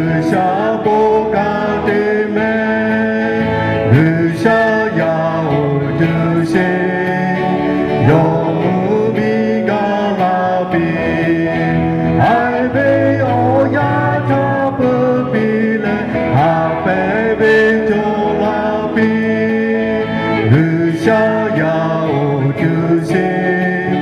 G'uiˬsha bon kaꞈ te mehˍ. G'uiˬsha yaˇ oˬ cuˇ sheˍ, yawˇ mvuhˇ miˬ gaˬ la piˇ. Haiˬ ve awˬ yaˇ htaꞈ peuˬ piˇ leh, haꞈ pehnˇ ve cawˬ la piˇ. G'uiˬsha yaˇ oˬ cuˇ sheˍ,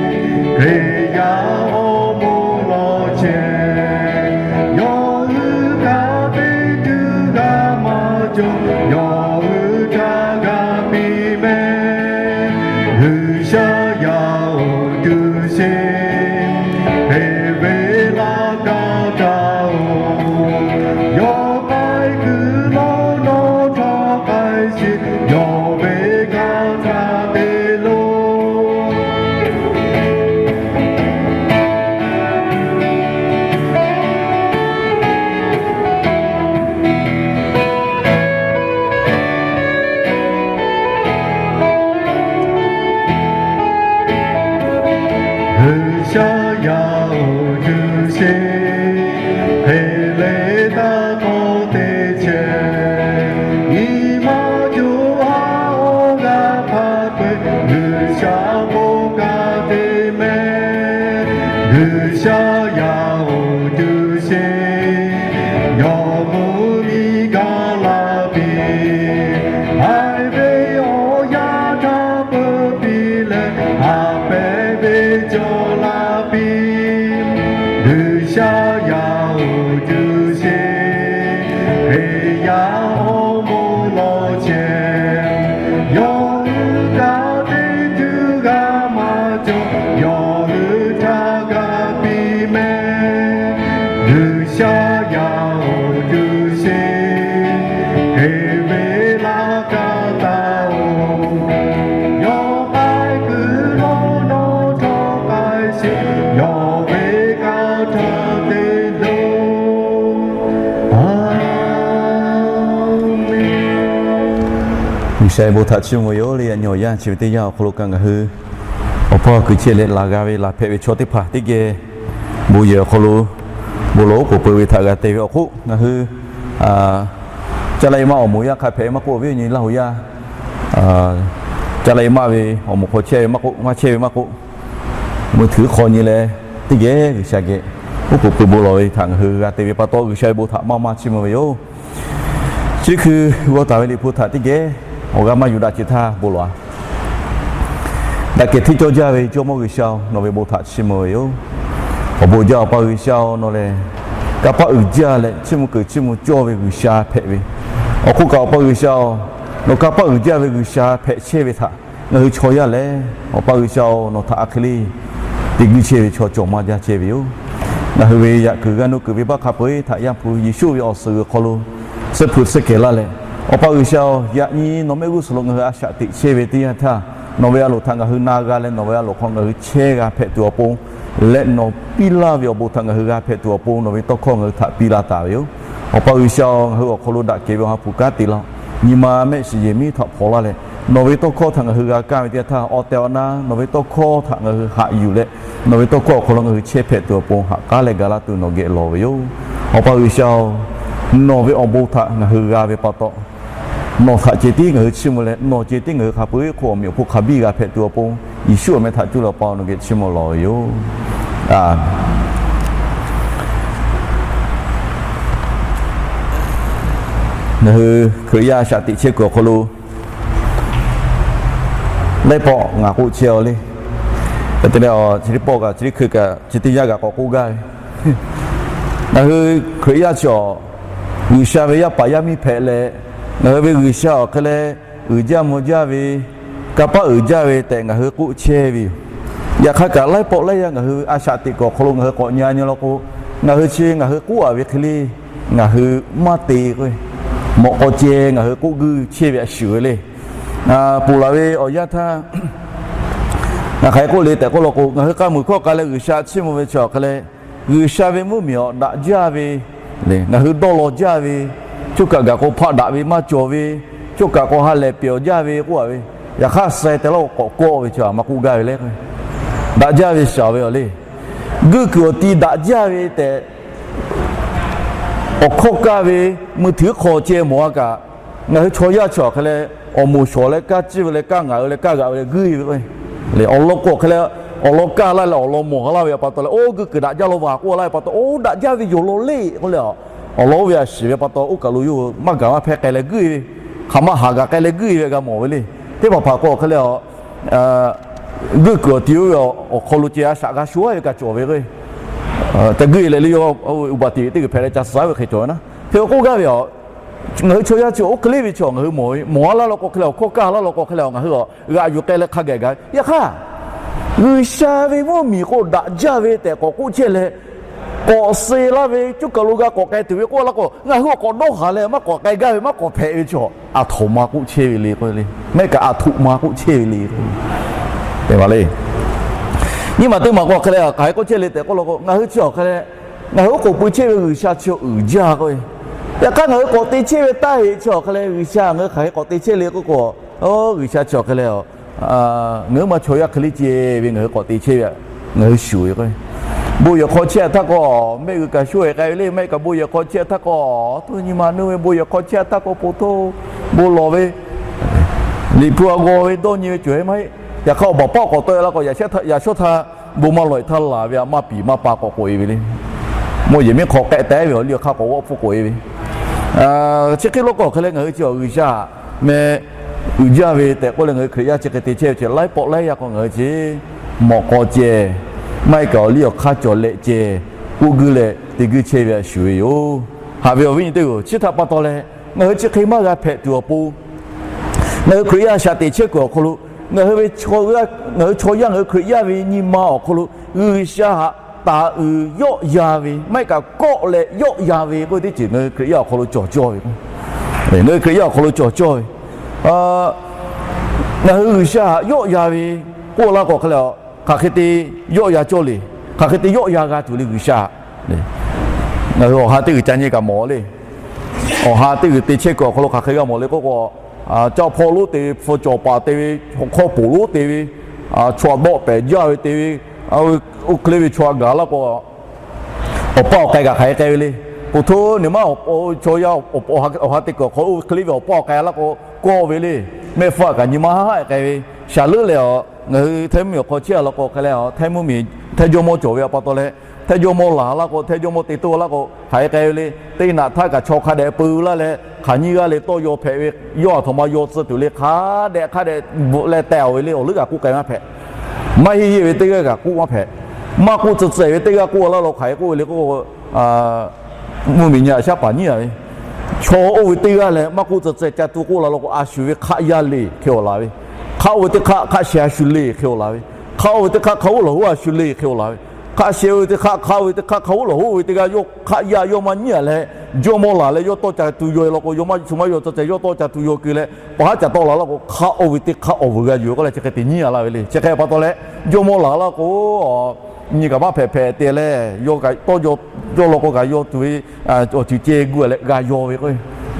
Hkriꞈ yaˇ awˬ moˍ lawˬ chehˇ. Yawˇ hui htaꞈ te tuˬ g'a maˇ cawˬ, yawˇ hui htaꞈ g'a piˇ mehˍ. G'uiˬsha yaˇ oˬ cuˇ sheˍ, hk'e ve laˇ kaˇ taˍ oˬ. Yawˇ k'ai kuiˬ lo nawˬ htawˇ k'ai sheˍ, yawˇ ve hkanˇ htaˇ te loˬ. G'uiˬsha yaˇ oˬ cuˇ sheˍ, hk'e le taˇ k'awꞈ te chehˇ. Nyi ma co ha awˬ g'aˇ hk'a peu-eˬ, G'uiˬsha bon kaꞈ te mehˍ. G'uiˬsha yaˇ oˬ cuˇ sheˍ, yawˇ mvuhˇ miˬ gaˬ la piˇ. Haiˬ ve awˬ yaˇ htaꞈ peuˬ piˇ leh, haꞈ pehnˇ ve cawˬ la piˇ. G'uiˬsha yaˇ oˬ cuˇ sheˍ, Hkriꞈ yaˇ awˬ moˍ lawˬ chehˇ. Yawˇ hui htaꞈ te tuˬ g'a maˇ cawˬ, yawˇ hui htaꞈ g'a piˇ mehˍ. G'uiˬsha yaˇ oˬ cuˇ sheˍ, hk'e ve laˇ kaˇ taˍ oˬ. Yawˇ k'ai kuiˬ lo nawˬ htawˇ k'ai sheˍ, yawˇ ve hkanˇ htaˇ te loˬ. Aˬ, G'uiˬsha ve bon htaꞈ chiˇ mvuh ve yoˬ. Leh yaꞈ nyi awˬ yanˇ chi ve teˇ yanˇ awˬ hk'aw lo kaꞈ ngaˬ hui awˬ hpawˇ kuiˬ chehˇ leh laˬ g'a ve laˬ hpehꞈ ve chaw teˇ hpaˍ teˇ geh bon yehˬ awˬ hk'aw lo bon lawˬ oˉ k'oˍ pui ve htaꞈ g'a te ve awˬ hk'oˆ ngaˬ hui Caˇ laˇ e maˆ awˬ moˍ yaˇ hk'a hpehꞈ ve maˇ k'oˆ, awˬ viˉ awˬ nyi Laˇ huˍ yaˇ, caˇ laˇ e maˆ ve awˬ moˍ hk'aw chehˇ ve maˇ k'oˆ, maˇ chehˇ ve maˇ k'oˆ, meuˇ htuiˉ hk'aw nyi leh teˇ geh G'uiˬsha geh oˉ k'oˍ pui bon lawˬ ve htaꞈ ngaˬ hui g'a te ve pa taw, G'uiˬsha ve bon htaꞈ maˇ maˇ chiˇ mvuh ve yoˬ. Chi hkui g'aw taˍ ve Liꞈ hpu htaꞈ teˇ geh awˬ g'aˇ maˇ yuˬ daꞈ ce htaˇ bon lawˬ-a. Daꞈ kehˬ hteˇ cawˇ jaˇ ve Jawˇmawˇ G'uiˬsha-oˬ, nawˬ ve bon htaꞈ chiˇ mvuh ve yoˬ. Awˬ bon jaˇ Awˬ pa G'uiˬsha-oˬ, nawˬ lehˬ kanˇ paˆ uiˍ jaˇ leh chiˇ mvuh kuiˬ chiˇ mvuh cawˇ ve G'uiˬsha hpehꞈ ve. Awˬ hk'oˆ kaꞈ Awˬ pa G'uiˬsha-oˬ, nawˬ kanˇ paˆ uiˍ jaˇ ve G'uiˬsha hpehꞈ chehˇ ve htaꞈ ngaˬ hui chaw yaˇ lehˬ, Awˬ pa G'uiˬsha-oˬ, nawˬ htaꞈ a hk'e le te guiˇ chehˇ ve chaw cawˬ maˇ jaˇ chehˇ ve yoˬ. Ngaˬ hui ve yaꞈ kuiˬ g'a nuˇ kuiˬ ve baˆ hk'a peu-eˬ htaꞈ Yaˇ hpu Yeˍsuˆ ve awˬ suhˍ g'uiˬ hk'aw lo tsuhˇ hpu tsuhˇ kehˬ laˇ leh, Awˬ pa G'uiˬsha-oˬ, yaꞈ nyi nawˬ mehˆ g'uˇ suhˍ lo ngaˬ hui a shaꞈ teꞈ chehˇ ve teˇ yanˇ htaˇ, nawˬ ve a loˍ htaꞈ ngaˬ hui na g'a leh nawˬ ve a loˍ hk'aw ngaˬ hui chehˇ g'a hpehꞈ tuˬ awˬ pon, leh nawˬ piˇ laˇ ve awˬ bon htaꞈ ngaˬ hui g'a hpehꞈ tuˬ awˬ pon nawˬ ve tawˇ hkawˇ ngaˬ hui htaꞈ piˇ laˇ taˍ ve yoˬ. Awˬ pa G'uiˬsha-oˬ, ngaˬ hui awˬ hk'aw lo daꞈ kehˬ ve Awˬ ha hpu kanˉ te laˇ-oˆ. Nyi ma mehˆ shiˍ yehˬ miˉ htaꞈ hpaw laˇ leh, nawˬ ve tawˇ hkawˇ htaꞈ ngaˬ hui g'a kaˇ ve teˇ yanˇ htaˇ, awˬ tehˬ awˬ na nawˬ ve tawˇ hkawˇ htaꞈ ngaˬ hui haꞈ yuˬ leh, nawˬ ve tawˇ hkawˇ awˬ hk'aw lo ngaˬ hui chehˇ hpehꞈ tuˬ awˬ pon haꞈ k'aˉ leh ga laˇ tuˬ nawˬ geh lawˬ ve yoˬ. Awˬ pa G'uiˬsha-oˬ, nawˬ ve awˬ bon htaꞈ ngaˬ hui g'a ve pa taw, nawˬ htaꞈ ceh tiˉ ngaˬ hui chiˇ mvuh leh nawˬ ceh tiˉ ngaˬ hui hk'a peu-eˬ hk'oˆ awˬ meꞈ awˬ hponˇ hk'a biˇ g'a hpehꞈ tuˬ awˬ pon, Yeˍsuˆ awˬ meh htaꞈ cuˇ leh Awˬ pa nawˬ geh chiˇ mvuh lawˬ ve yoˬ. Ngaˬ hui Hkriꞈ yaˇ shaꞈ teꞈ chehˇ kuiˬ awˬ hk'aw lo laiˉ pawˆ ngaˬ k'oˆ chehˇ-aw le. Hk'e te leh, chi teˇ pawˆ kaꞈ chi teˇ hkui kaꞈ chi teˇ yanˇ kaꞈ k'awꞈ k'oˆ gaˇ ve, ngaˬ hui Hkriꞈ yaˇ chi awˬ, G'uiˬsha ve yaˇ paˍ yaˇ miˇ hpehꞈ leh, ngaˬ hui ve G'uiˬsha awˬ hk'e leh uiˍ jaˇ mvuh jaˇ ve, kanˇ paˆ uiˍ jaˇ ve tehꞈ ngaˬ hui k'oˆ chehˇ ve yoˬ. Yaꞈ hk'aˇ kaꞈ laiˉ pawˆ laiˉ yanˇ ngaˬ hui a shaꞈ teꞈ kuiˬ awˬ hk'aw lo ngaˬ hui k'awꞈ nyi nyi law k'o, ngaˬ hui chi ngaˬ hui k'oˆ-a ve hk'e le ngaˬ hui maˇ te k'o, mawꞈ k'aw ceh ngaˬ hui k'oˆ guiˇ chehˇ ve a shuˍ ve le. Ponˬ laˬ ve awˬ yanˇ htaˇ, ngaˬ hk'aˬ hk'e k'oˆ le tehꞈ k'oˆ law k'o, ngaˬ hui k'a muiˬ hkawˇ k'a leh G'uiˬsha chiˇ mvuh ve chi awˬ hk'e leh, G'uiˬsha ve mvuhˇmiˬ awˬ daꞈ jaˇ ve, ngaˬ hui dawˇ law jaˇ ve, choˇ kaꞈ gaˬ k'o hpaˆ daꞈ ve maˇ cawˬ ve, choˇ kaꞈ k'o ha lehˬ pyawˬ jaˇ ve k'oˆ-a ve, yaꞈ hk'aˇ suh teh laˇ k'awꞈ kawˆ ve chi a maˇ k'oˆ gaˇ ve le. Daꞈ jaˇ ve shaˍ ve awˬ le. Guiˇ kuiˬ awˬ ti daꞈ jaˇ ve tehꞈ awˬ hkawˇ kaˇ ve mui htuiˉ hk'aw ceh mawˬ a kaꞈ, ngaˬ hui chaw yaˇ chi awˬ hk'e leh awˬ moˍ shawˍ leh kaˇ ciˇ ve leh kaˇ ngaˬ ve leh kaˇ g'aꞈ ve leh guˇ ve k'o, awˬ lawn k'o hk'e leh awˬ lawn kaˇ laˇ leh awˬ lawn mawˬ laˇ ve pa taw leh, oˇ guˇ kuiˬ daꞈ jaˇ law vaˬ k'oˆ laˇ ve pa taw, oˇ daꞈ jaˇ ve yoˬ law le k'oˆ leh, awˬ lawn oˇ ve a shiˍ ve pa taw, oˇ kaˬ lo yoˬ maˇ gaˬ maˇ hpehˇ k'ai leh guˇ ve, hk'aˬ ma haˍ gaˬ k'ai leh guˇ ve g'a mawˬ ve le. Teˇ hpaˍ hpaˍ k'o hk'e leh, guˇ kuiˬ awˬ ti oˇ ve awˬ hk'aw lo ceh a shaꞈ g'a sho a ve kaꞈ cawˬ ve k'o, te guˇ leh le yoˬ, uˍ baˬ tiꞈ teˇ g'uiˬ hpehꞈ leh ca suh a ve hk'e cawˬ ve naˉ hk'e k'oˆ gaˇ ve a. Ngaˬ hui chaw yaˇ chi oˇ hk'e le ve chi ngaˬ hui mawˬ ve, mawˬ a laˇ law k'o hk'e leh awˬ hkawˇ kaˇ laˇ law k'o hk'e leh ngaˬ hui g'aꞈ yuˬ k'ai leh hk'a gaˬ gaˬ ve. Yaꞈ hk'aˇ, G'uiˬsha ve mvuhˇmiˬ k'o daꞈ jaˇ ve tehꞈ k'awꞈ k'oˆ chehˇ leh, k'awꞈ suh laˇ ve cuˇ kaˬ lo g'a k'awꞈ k'ai tuˬ ve k'oˆ laˇ k'o, ngaˬ hui awˬ k'awꞈ dawˇ haˍ leh maˇ k'awꞈ k'ai gaˇ ve maˇ k'awꞈ hpehꞈ ve chi, aˬ htoꞈ ma k'oˆ chehˇ ve le k'o le, maˇ heˆ kaꞈ aˬ htoꞈ ma k'oˆ chehˇ ve le k'o, te va le. Nyiˇ maˬ teˇ maˬ k'o hk'e leh hk'aˬ hk'e k'oˆ chehˇ le tehꞈ k'oˆ law k'o, ngaˬ hui chi awˬ hk'e leh ngaˬ hui oˉ k'oˍ pui chehˇ ve G'uiˬsha chi uiˍ jaˇ k'o, yaꞈ hk'aˇ ngaˬ hui k'awꞈ te chehˇ ve taˇ heˆ chi awˬ hk'e leh G'uiˬsha ngaˬ hui hk'aˬ hk'e k'awꞈ te chehˇ le k'oˆ k'o, G'uiˬsha chi awˬ hk'e leh ngaˬ hui ma chaw yaˇ hk'e le ceh ve ngaˬ hui k'awꞈ te chehˇ ve ngaˬ hui shuˍ ve k'o, bon yehˬ hk'aw chehˇ htaˇ k'o, mehˆ g'uiˬ kaꞈ sho e k'ai ve le, mehˆ kaꞈ bon yehˬ hk'aw chehˇ htaˇ k'o, to nyi ma nuˇ ve bon yehˬ hk'aw chehˇ htaˇ k'o, po htoˇ bon lawˬ ve Liꞈ hpu a g'aw ve dawˇ nyi ve cawˬ e maˇ heˆ. Yaꞈ hk'aˇ awˬ baˬ paˆ k'awꞈ tawˆ e laˇ k'o, yaꞈ shawˉ htaˇ bon maˇ lawˬ e htaˇ laˬ ve a maˇ piˍ maˇ pa k'awꞈ k'oꞈ e ve le. Mawˇ yehˬ miˉ hk'aw k'ehˆ teh ve awˬ liˇ awˬ hk'aˇ k'awꞈ g'awˆ hpfuhˆ k'oꞈ e ve. Chi hk'e lo k'o hk'e leh ngaˬ hui chi awˬ G'uiˬsha meh uiˍ jaˇ ve tehꞈ k'oˆ leh ngaˬ hui Hkriꞈ yaˇ chi hk'e te chehˇ ve chi laiˉ pawˆ laiˉ yaˇ k'o ngaˬ hui chi mawꞈ k'aw ceh, maˇ heˆ kaꞈ awˬ liˇ awˬ hk'aˇ cawˬ leh ceh, k'oˆ guiˇ leh te guiˇ chehˇ ve a shuˍ ve yoˬ. Haꞈ ve awˬ viˉ nyi teˇ-oˬ, chi htaꞈ pa taw leh ngaˬ hui chi hk'e maˇ g'a hpehꞈ tuˬ awˬ pon, ngaˬ hui Hkriꞈ yaˇ shaꞈ teꞈ chehˇ kuiˬ awˬ hk'aw lo, ngaˬ hui ve, ngaˬ hui chaw yaˇ ngaˬ hui Hkriꞈ yaˇ ve nyi ma awˬ hk'aw lo G'uiˬsha htaꞈ taˍ uiˍ yawˆ yan ve maˇ heˆ kaꞈ kawˆ leh yawˆ yan ve k'oˆ ve teˇ ceuˬ ngaˬ hui Hkriꞈ yaˇ awˬ hk'aw lo cawˬ cawˇ ve k'o, ngaˬ hui Hkriꞈ yaˇ awˬ hk'aw lo cawˬ cawˇ ve, ngaˬ hui G'uiˬsha htaꞈ yawˆ yan ve k'oˆ laˇ k'o hk'e leh, hk'aˬ hk'e te yawˆ yan cawˇ le. Hk'aˬ hk'e te yawˆ yan g'a tuˬ le G'uiˬsha. Ngaˬ hui awˬ ha teˇ g'uiˬ ca nyi kaꞈ mawˬ le. Awˬ ha teˇ g'uiˬ te chehˇ kuiˬ awˬ hk'aw lo hk'aˬ hk'e g'a mawˬ le k'oˆ k'o, caˇ hpawˇ lonˉ te ve, hpu cawˬ paˍ te ve, hk'awˇ poˬ lonˉ te ve, chaw dawˆ pehˍ jaˇ ve te ve, oˇ hk'e le ve chaw gaˬ laˇ k'o, awˬ paˇ awˬ k'ai kaꞈ hk'aˬ hk'e k'ai ve le. Poˬ htoˇ neˬ maˇ chaw yaˇ awˬ ha teˇ kuiˬ awˬ hk'aw lo oˇ hk'e le ve awˬ paˇ awˬ k'ai laˇ k'o, kawˆ ve le. Mehˆ hpfuhˇ kaꞈ nyi ma haˉ k'ai ve. Shaˍ leuˉ leh a, ngaˬ hui Htaiˇ mvuhˇmiˬ awˬ hk'aw chehˇ a law k'o hk'e leh a, Htaiˇ mvuhˇmiˬ Htaiˇ jawˇmawˇ cawˬ ve pa taw leh, Htaiˇ jawˇmawˇ laˬ laˇ k'o, Htaiˇ jawˇmawˇ te toˇ laˇ k'o, hk'aˬ hk'e k'ai ve le. Teˇ naꞈ htaˇ kaꞈ chaw hk'a dehꞈ peu laˇ leh, hk'aˬ nyiˇ g'aˇ leh tawˇ yaw hpehꞈ ve, yawˇ aˬ htoꞈ ma yaw tcuh tuˬ le, hk'a dehꞈ hk'a dehꞈ bvuhꞈ leh teh-oˬ ve le. Awˬ leuˉ kaꞈ k'oˆ k'ai maˇ hpehꞈ. Maˇ heˆ heˆ ve teˇ g'aˇ kaꞈ k'oˆ maˇ hpehꞈ. Maˇ k'oˆ tcuh tcuh ve teˇ g'aˇ k'oˆ laˇ law hk'aˬ hk'e k'oˆ ve le k'o, mvuhˇmiˬ nyi aꞈ shaˉ paˍ nyiˉ a ve, chaw oˇ ve teˇ g'aˇ leh maˇ k'oˆ tcuh tcuh ca tu k'oˆ la law k'o, a shu ve hk'aˆ yaˇ le hk'e awˬ laˬ ve, hk'aˆ oˇ ve teˇ hk'aˆ hk'aˆ sheh a shu le hk'e awˬ laˬ ve, hk'aˆ oˇ ve teˇ hk'aˆ hk'aˆ oˇ lawˬ hoˉ a shu le hk'e awˬ laˬ ve, hk'aˆ sheh oˇ ve teˇ hk'aˆ hk'aˆ oˇ ve teˇ hk'aˆ hk'aˆ oˇ lawˬ hoˉ ve teˇ g'aˇ yawˇ hk'aˆ yaˇ yawˇ maˇ nyiˉ a leh, jawˇmawˇ laˬ leh yawˇ tawˇ ca tu yaw e law k'o, yawˇ maˇ shu maˇ yaw tcuh tcuh yawˇ tawˇ ca tu yaw keu leh, paˍ haˉ ca tawˆ la laˇ k'o, hk'aˆ oˇ ve teˇ hk'aˆ awˬ vuiˬ g'a yuˬ k'oˆ leh chi hk'e te nyiˉ a laˇ ve le. Chi hk'e pa taw leh, jawˇmawˇ laˬ laˇ k'o, nyi kaꞈ maˇ hpehꞈ hpehꞈ te leh, yawˇ kaꞈ tawˇ yaw, yawˇ law k'o kaꞈ yaw tuˬ ve awˬ ceuˬ ceh gu leh g'a yaw ve k'o,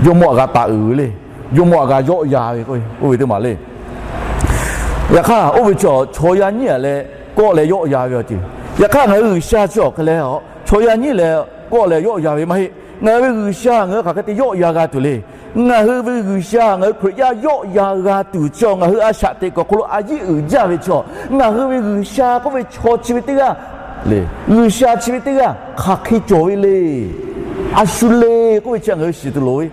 jawˇmawˇ aꞈ g'a taˍ uiˍ ve le. Jawˇmawˇ aꞈ g'a yawˆ yan ve k'o, oˇ ve teˇ maˬ le. Yaꞈ hk'aˇ oˇ ve chaw, chaw yaˇ nyiˉ a leh kawˆ leh yawˆ yan ve awˬ ceuˬ. Yaꞈ hk'aˇ ngaˬ hui G'uiˬsha chi awˬ hk'e leh, chaw yaˇ nyiˉ leh kawˆ leh yawˆ yan ve maˇ heˆ. Ngaˬ hui ve G'uiˬsha ngaˬ hui hk'aˬ hk'e te yawˆ yan g'a tuˬ le. Ngaˬ hui ve G'uiˬsha ngaˬ hui Hkriꞈ yaˇ yawˆ yan g'a tuˬ chi ngaˬ hui a shaꞈ teꞈ kuiˬ awˬ hk'aw lo a yiˉ uiˍ jaˇ ve chaw, ngaˬ hui ve G'uiˬsha k'oˆ ve chaw chi ve teˇ g'aˇ le. G'uiˬsha chi ve teˇ g'aˇ hk'aˬ hk'e cawˬ ve le. A shu le k'oˆ ve chi ngaˬ hui shiˍ tuˬ loˍ ve.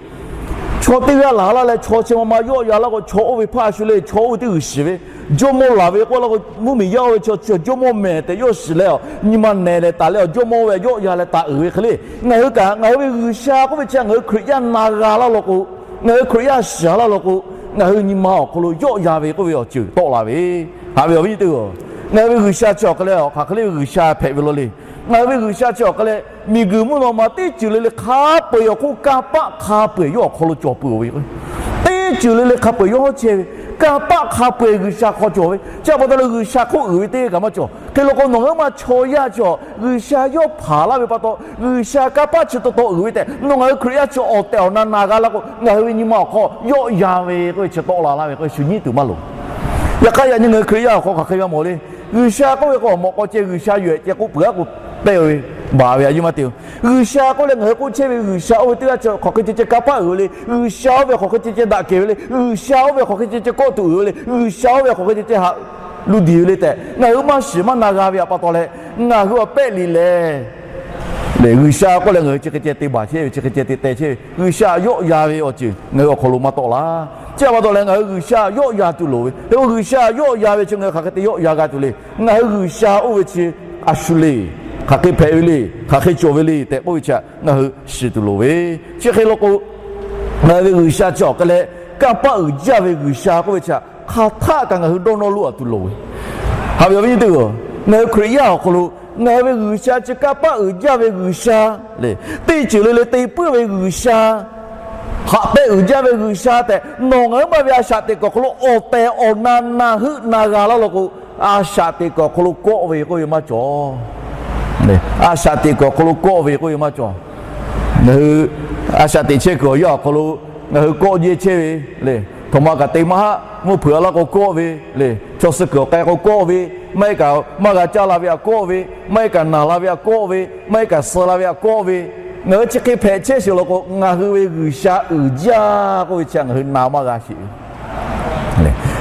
Chaw teˇ g'aˇ laˬ laˇ leh chaw chi ma ma yawˆ yan laˇ k'o, chaw oˇ ve hpaˇ a shu le. Chaw oˇ ve teˇ g'uiˬ shiˍ ve. Jawˇmawˇ laˬ ve k'oˆ laˇ k'o, mvuhˇmiˬ yaˇ oˇ ve chaw chi jawˇmawˇ mehˍ tehꞈ yawˇ shiˍ leh, nyi ma nehˬ leh taˍ leh, jawˇmawˇ ve yawˆ yan leh taˍ uiˍ ve hk'e le. Ngaˬ hui kaꞈ ngaˬ hui ve G'uiˬsha k'oˆ ve chi ngaˬ hui Hkriꞈ yaˇ na g'a laˇ law k'o, ngaˬ hui Hkriꞈ yaˇ shiˍ laˇ law k'o, ngaˬ hui nyi ma awˬ hk'aw lo yawˆ yan ve k'oˆ ve awˬ ceuˬ tawˆ la ve. Haꞈ ve awˬ viˉ nyi teˇ-oˬ, ngaˬ hui ve G'uiˬsha chi awˬ hk'e leh hk'aˬ hk'e le ve G'uiˬsha hpehꞈ ve law le. Ngaˬ hui ve G'uiˬsha chi awˬ hk'e leh, miˬguiˬ mvuhˇ naw ma teˇ ceuˬ le le hk'a peu-eˬ awˬ hk'oˆ kanˇ paˆ hk'a peu-eˬ yawˇ awˬ hk'aw lo cawˬ peuˬ ve k'o, teˇ ceuˬ le le hk'a peu-eˬ yawˇ chehˇ ve, kanˇ paˆ hk'a peu-eˬ G'uiˬsha hk'aw cawˬ ve. Chi pa taw leh G'uiˬsha hk'oˆ uiˍ ve teˇ g'aˇ kaꞈ maˇ cawˬ. Hk'e law k'o, nawˬ ngaˬ hui ma chaw yaˇ chi awˬ G'uiˬsha yawˇ hpanˍ laˇ ve pa taw, G'uiˬsha kanˇ paˆ chi taw taw uiˍ ve tehꞈ nawˬ ngaˬ hui Hkriꞈ yaˇ chi awˬ tehˬ awˬ na na g'a laˇ k'o, ngaˬ hui ve nyi ma awˬ hk'aw yawˆ yan ve k'oˆ ve chi tawˆ la laˇ ve k'o, shu nyiˉ tuˬ maˇ loˍ. Yaꞈ hk'aˇ yaꞈ nyi ngaˬ hui Hkriꞈ yaˇ awˬ hk'aw hk'aˬ hk'e g'a mawˬ le. G'uiˬsha k'oˆ ve k'o, mawꞈ k'aw ceh G'uiˬsha yoˬ ehˍ ceh k'oˆ peuˬ aˉ k'o, pehˇ ve baˬ ve a yeˇ maˇ te-o. G'uiˬsha k'oˆ leh ngaˬ hui k'oˆ chehˇ ve G'uiˬsha oˇ ve teˇ g'aˇ chi hk'aˬ hk'e ceh ceh kanˇ paˆ uiˍ ve le. G'uiˬsha oˇ ve hk'aˬ hk'e ceh ceh daꞈ kehˬ ve le. G'uiˬsha oˇ ve hk'aˬ hk'e ceh ceh kawˆ tuˬ uiˍ ve le. G'uiˬsha oˇ ve hk'aˬ hk'e ceh ceh haꞈ luˬ diˬ ve le tehꞈ ngaˬ hui maˇ shiˍ maˇ na g'a ve pa taw leh, ngaˬ hui awˬ pehˆ liꞈ lehˬ, lehˬ G'uiˬsha k'oˆ leh ngaˬ hui chi hk'e ceh te baˬ chehˇ ve, chi hk'e ceh te teh chehˇ ve, G'uiˬsha htaꞈ yawˆ yan ve awˬ ceuˬ ngaˬ hui awˬ hk'aw lo maˇ tawˆ laˇ. Chi pa taw leh ngaˬ hui G'uiˬsha htaꞈ yawˆ yan tuˬ loˍ ve. Hk'e k'o G'uiˬsha htaꞈ yawˆ yan ve chi ngaˬ hui hk'aˬ hk'e te yawˆ yan g'a tuˬ le. Ngaˬ hui G'uiˬsha oˇ ve chi a shu le, hk'aˬ hk'e hpehꞈ ve le, hk'aˬ hk'e cawˬ ve le tehꞈ k'oˆ ve chi htaꞈ ngaˬ hui shiˍ tuˬ loˍ ve. Chi hk'e law k'o, ngaˬ hui ve G'uiˬsha chi awˬ hk'e leh kanˇ paˆ uiˍ jaˇ ve G'uiˬsha k'oˆ ve chi htaꞈ hk'aˬ htaˆ kaꞈ ngaˬ hui dawˇ nawˇ loꞈ a tuˬ loˍ ve. Haꞈ ve awˬ viˉ nyi teˇ-oˬ, ngaˬ hui Hkriꞈ yaˇ awˬ hk'aw lo ngaˬ hui ve G'uiˬsha chi kanˇ paˆ uiˍ jaˇ ve G'uiˬsha le, teˇ ceuˬ le le te puiˉ ve G'uiˬsha, haꞈ pehnˇ uiˍ jaˇ ve G'uiˬsha tehꞈ nawˬ ngaˬ huiˉ ma ve a shaꞈ teꞈ kuiˬ awˬ hk'aw lo awˬ tehˬ awˬ na na heuˆ na g'a laˇ law k'o, a shaꞈ teꞈ kuiˬ awˬ hk'aw lo kawˆ ve k'oˆ ve maˇ cawˬ. A shaꞈ teꞈ kuiˬ awˬ hk'aw lo kawˆ ve k'oˆ ve maˇ cawˬ. Ngaˬ hui a shaꞈ teꞈ chehˇ kuiˬ awˬ yanˇ awˬ hk'aw lo ngaˬ hui kawˆ jehˇ chehˇ ve le. Htawnˍ ma kaꞈ te maˇ haˆ, mvuhˇ hpeuꞈ a laˇ k'o kawˆ ve le. Chaw suh kuiˬ awˬ k'ai k'o kawˆ ve, maˇ heˆ kaꞈ maˇ g'a caˇ la ve htaꞈ kawˆ ve, maˇ heˆ kaꞈ naˬ la ve htaꞈ kawˆ ve, maˇ heˆ kaꞈ suh la ve htaꞈ kawˆ ve, ngaˬ hui chi hk'e hpehꞈ chehˇ sheˍ law k'o, ngaˬ hui ve G'uiˬsha uiˍ jaˇ k'oˆ ve chi htaꞈ ngaˬ hui na maˇ g'a sheˍ ve.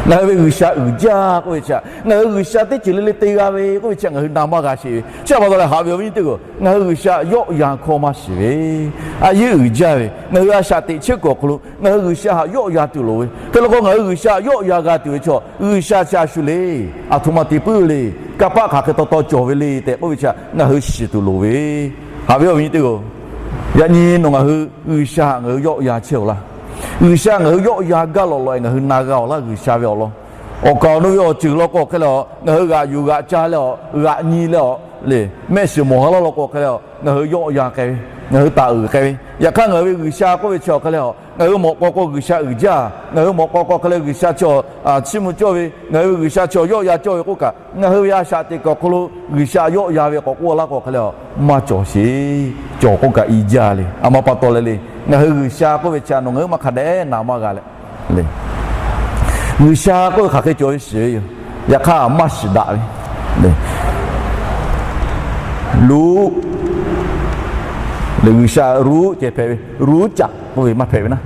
Ngaˬ hui ve G'uiˬsha uiˍ jaˇ k'oˆ ve chi htaꞈ, ngaˬ hui G'uiˬsha teˇ ceuˬ le le te g'a ve k'oˆ ve chi htaꞈ ngaˬ hui na maˇ g'a sheˍ ve. Chi pa taw leh haꞈ ve awˬ viˉ nyi teˇ-oˬ, ngaˬ hui G'uiˬsha yawˆ yan hkawˇ maˇ shiˍ ve, a yeˇ uiˍ jaˇ ve, ngaˬ hui a shaꞈ teꞈ chehˇ kuiˬ awˬ hk'aw lo ngaˬ hui G'uiˬsha htaꞈ yawˆ yan tuˬ loˍ ve. Hk'e law k'o, ngaˬ hui G'uiˬsha htaꞈ yawˆ yan g'a tuˬ ve chaw, G'uiˬsha chi a shu le, aˬ htoꞈ ma te puiˉ ve le, kanˇ paˆ hk'aˬ hk'e taw taw cawˬ ve le tehꞈ k'oˆ ve chi htaꞈ ngaˬ hui shiˍ tuˬ loˍ ve. Haꞈ ve awˬ viˉ nyi teˇ-oˬ, yaꞈ nyi nawˬ ngaˬ hui G'uiˬsha htaꞈ ngaˬ hui yawˆ yan chehˇ-oˬ laˇ. G'uiˬsha ngaˬ hui yawˆ yan gaˇ lawꞈ lawꞈ-e ngaˬ hui na g'a-oˬ laˇ G'uiˬsha ve awˬ lawn. Awˬ kaˍ awˬ nu ve awˬ ceuˬ law k'o hk'e leh, ngaˬ hui g'aꞈ yuˬ g'aꞈ ca leh, g'aꞈ nyi leh, le mehˆ shiˍ mawˬ ha laˇ law k'o hk'e leh, ngaˬ hui yawˆ yan k'ai ve, ngaˬ hui taˍ uiˍ k'ai ve. Yaꞈ hk'aˇ ngaˬ hui ve G'uiˬsha k'oˆ ve chi awˬ hk'e leh, ngaˬ hui mawꞈ k'aw k'o G'uiˬsha uiˍ jaˇ, ngaˬ hui mawꞈ k'aw k'o hk'e leh G'uiˬsha chi chiˇ mvuh cawˇ ve, ngaˬ hui ve G'uiˬsha chi yawˆ yan cawˇ ve k'oˆ kaꞈ, ngaˬ hui ve a shaꞈ teꞈ kuiˬ awˬ hk'aw lo G'uiˬsha yawˆ yan ve k'awꞈ k'oˆ laˇ k'o hk'e leh, maˇ cawˬ sheˍ. Cawˬ k'oˆ kaꞈ i jaˇ le. A ma pa taw leh le, ngaˬ hui G'uiˬsha k'oˆ ve chi htaꞈ nawˬ ngaˬ hui maˇ hk'a dehꞈ na maˇ g'a leh le. G'uiˬsha k'oˆ ve hk'aˬ hk'e cawˬ ve shiˍ ve yoˬ. Yaꞈ hk'aˇ maˇ shiˍ daꞈ ve le. Luˉ le, G'uiˬsha ruˉ ceh hpehꞈ ve, ruˉ caꞈ k'oˆ ve maˇ hpehꞈ ve naˉ,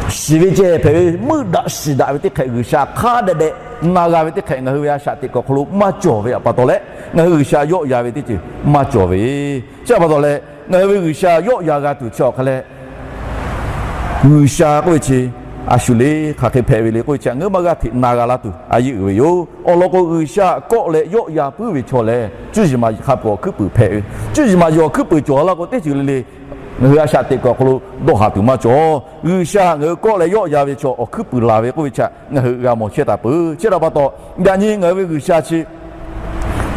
shiˍ ve ceh hpehꞈ ve, meuˆ daꞈ shiˍ daꞈ ve teˇ hk'ehꞈ G'uiˬsha hk'a dehꞈ dehꞈ na g'a ve teˇ hk'ehꞈ ngaˬ hui ve a shaꞈ teꞈ kuiˬ awˬ hk'aw lo maˇ cawˬ ve pa taw leh, ngaˬ hui G'uiˬsha yawˆ yan ve teˇ ceuˬ maˇ cawˬ ve. Chi pa taw leh, ngaˬ hui ve G'uiˬsha yawˆ yan g'a tuˬ chi awˬ hk'e leh, G'uiˬsha k'oˆ ve chi a shu le, hk'aˬ hk'e hpehꞈ ve le k'oˆ ve chi ngaˬ hui maˇ g'aˇ hteꞈ na g'a laˇ tuˬ a yeˇ uiˍ ve yoˬ. Awˬ lawn k'o, G'uiˬsha kawˆ leh yawˆ yan puiˉ ve chaw lehˬ, cuˇ yiˍ maˍ yiˍ hk'a peuˬ awˬ hkuiˉ puiˍ hpehꞈ ve, cuˇ yiˍ maˍ yiˍ awˬ hkuiˉ puiˍ cawˬ laˇ k'o, teˇ ceuˬ le le ngaˬ hui a shaꞈ teꞈ kuiˬ awˬ hk'aw lo dawˇ haˍ tuˬ maˇ cawˬ. G'uiˬsha ngaˬ hui kawˆ leh yawˆ yan ve chaw awˬ hkuiˉ puiˍ laˬ ve k'oˆ ve chi ngaˬ hui g'a mawˬ chehˇ taˍ peuˬ. Chi htaꞈ pa taw, yaꞈ nyi ngaˬ hui ve G'uiˬsha chi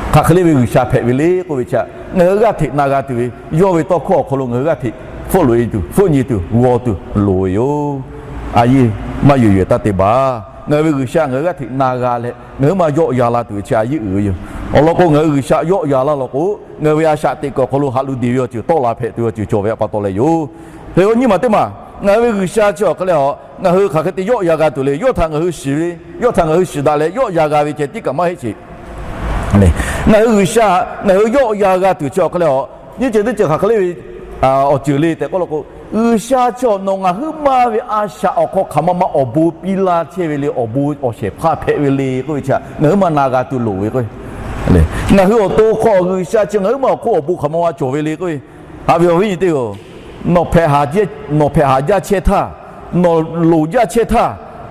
hk'aˬ hk'e le ve G'uiˬsha hpehꞈ ve le k'oˆ ve chi ngaˬ hui g'aˇ hteꞈ na g'a tuˬ ve, yawˇ ve tawˇ hkawˇ awˬ hk'aw lo ngaˬ hui g'aˇ hteꞈ hpfuhˆ loꞈ-e tuˬ, hpfuhˆ nyi tuˬ, g'aw tuˬ loˍ ve yoˬ. A yeˇ maˇ yuˬ yuˬ taˇ te baˬ. Ngaˬ hui ve G'uiˬsha ngaˬ hui g'aˇ hteꞈ na g'a leh, ngaˬ hui maˇ yawˆ yan la tuˬ ve chi a yeˇ uiˍ ve yoˬ. Awˬ lawn k'o, ngaˬ hui G'uiˬsha yawˆ yan laˇ law k'o, ngaˬ hui ve a shaꞈ teꞈ kuiˬ awˬ hk'aw lo haꞈ luˬ deˬ ve awˬ ceuˬ tawˆ la hpehꞈ tuˬ awˬ ceuˬ cawˬ ve pa taw leh yoˬ. Hk'e k'o nyi ma teˇ maˬ, ngaˬ hui ve G'uiˬsha chi awˬ hk'e leh a, ngaˬ hui hk'aˬ hk'e te yawˆ yan g'a tuˬ le, yawˇ htaꞈ ngaˬ hui shiˍ ve, yawˇ htaꞈ ngaˬ hui shiˍ daꞈ leh yawˆ yan g'a ve ceh tiˉ kaꞈ maˇ heˆ sheˍ. Ngaˬ hui G'uiˬsha, ngaˬ hui yawˆ yan g'a tuˬ chi awˬ hk'e leh a, nyiˇ ceuˬ teˇ ceuˬ hk'aˬ hk'e le ve awˬ ceuˬ le tehꞈ k'oˆ law k'o, G'uiˬsha chi nawˬ ngaˬ huiˉ maˇ ve a shaꞈ awˬ hk'aw hk'aˬ ma ma awˬ bon piˇ laˇ chehˇ ve le, awˬ bon awˬ shehˍ hpaˇ hpehꞈ ve le k'oˆ ve chi ngaˬ huiˉ maˇ na g'a tuˬ loˍ ve k'o, ngaˬ hui awˬ to hk'aw G'uiˬsha chi ngaˬ huiˉ maˇ awˬ hk'oˆ awˬ bon hk'aˬ ma ma cawˬ ve le k'o, haꞈ ve awˬ viˉ nyi teˇ-oˬ, nawˬ hpehꞈ haˍ jaˇ chehˇ htaˇ, nawˬ loˍ jaˇ chehˇ htaˇ,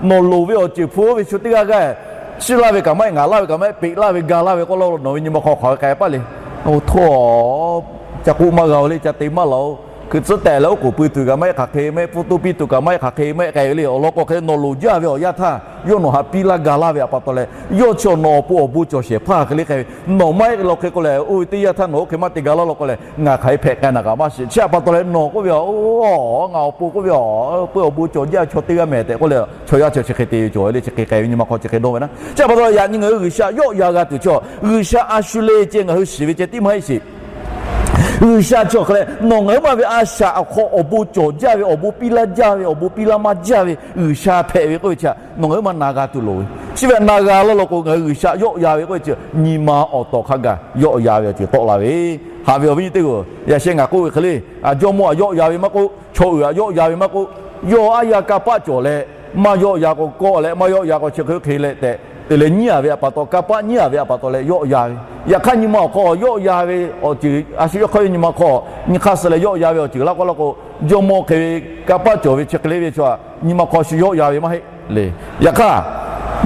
nawˬ loˍ ve awˬ ceuˬ hpu ve shu teˇ g'aˇ g'aˇ, chiˇ laˇ ve kaꞈ maˇ heˆ, ngaˍ laˇ ve kaꞈ maˇ heˆ, peꞈ laˇ ve gaˇ laˇ ve k'oˆ laˇ, nawˬ ve nyi ma hk'aw hk'aˬ hk'e k'ai paˇ le. Oˇ htoˇ, ca k'oˆ maˇ g'a-o le, ca te maˇ laˬ-o. Hkui tcuhˉ tehˬ leh oˉ k'oˍ pui tuˬ kaꞈ maˇ heˆ, hk'aˬ hk'e maˇ heˆ, pfuhˇ toˇ piˇ tuˬ kaꞈ maˇ heˆ, hk'aˬ hk'e maˇ heˆ k'ai ve le. Awˬ lawn k'o hk'e leh nawˬ loˍ jaˇ ve awˬ yanˇ htaˇ, yawˇ nawˬ htaꞈ piˇ laˇ ga laˇ ve pa taw leh, yawˇ chi nawˬ awˬ pon awˬ bon cawˬ shehˍ hpaˇ hk'e le k'ai ve, nawˬ maˇ heˆ law hk'e k'oˆ leh, oˇ ve teˇ yanˇ htaˇ nawˬ oˇ hk'e maˇ te ga laˇ law k'o leh, ngaˬ hk'aˬ hk'e hpehꞈ k'ai naˬ kaꞈ maˇ shiˍ. Chi pa taw leh nawˬ k'oˆ ve, ngaˬ awˬ pon k'oˆ ve, peu awˬ bon cawˬ jaˇ chaw teˇ g'aˇ mehˍ tehꞈ k'oˆ leh, chaw yaˇ chi chi hk'e te ve cawˬ ve le, chi hk'e k'ai ve nyi ma hk'aw chi hk'e dawˇ ve naˉ. Chi pa taw leh yaꞈ nyi ngaˬ hui G'uiˬsha yawˆ yan g'a tuˬ chi, G'uiˬsha a shu le ceh ngaˬ hui shiˍ ve ceh tiˉ maˇ heˆ sheˍ. G'uiˬsha chi awˬ hk'e leh nawˬ ngaˬ huiˉ ma ve a shaꞈ awˬ hk'aw awˬ bon cawˬ jaˇ ve, awˬ bon piˇ laˇ jaˇ ve, awˬ bon piˇ laˇ maˇ jaˇ ve G'uiˬsha hpehꞈ ve k'oˆ ve chi htaꞈ nawˬ ngaˬ huiˉ ma na g'a tuˬ loˍ ve. Chi ve htaꞈ na g'a laˇ law k'o, ngaˬ hui G'uiˬsha yawˆ yan ve k'oˆ ve chi nyi ma awˬ tawˍ hk'a gaˬ yawˆ yan ve awˬ ceuˬ tawˆ la ve. Haꞈ ve awˬ viˉ nyi teˇ g'aˇ, yaꞈ sheh ngaˬ k'oˆ ve hk'e le, jawˇmawˇ htaꞈ yawˆ yan ve maˇ k'oˆ, chaw uiˍ htaꞈ yawˆ yan ve maˇ k'oˆ, yawˇ aˉ yanˇ kanˇ paˆ cawˬ leh maˇ yawˆ yan k'o, kawˆ leh maˇ yawˆ yan k'o, chi hk'e hk'e leh tehꞈ te leh nyiˉ a ve htaꞈ pa taw, kanˇ paˆ nyiˉ a ve htaꞈ pa taw leh yawˆ yan ve. Yaꞈ hk'aˇ nyi ma awˬ hk'aw yawˆ yan ve awˬ ceuˬ a shu yawˇ hk'aˇ yawˇ nyi ma hk'aw nyi hk'aˇ suh leh yawˆ yan ve awˬ ceuˬ laˇ k'oˆ laˇ k'o, jawˇmawˇ hk'e ve kanˇ paˆ cawˬ ve chi hk'e le ve chaw nyi ma hk'aw shu yawˆ yan ve maˇ heˆ le. Yaꞈ hk'aˇ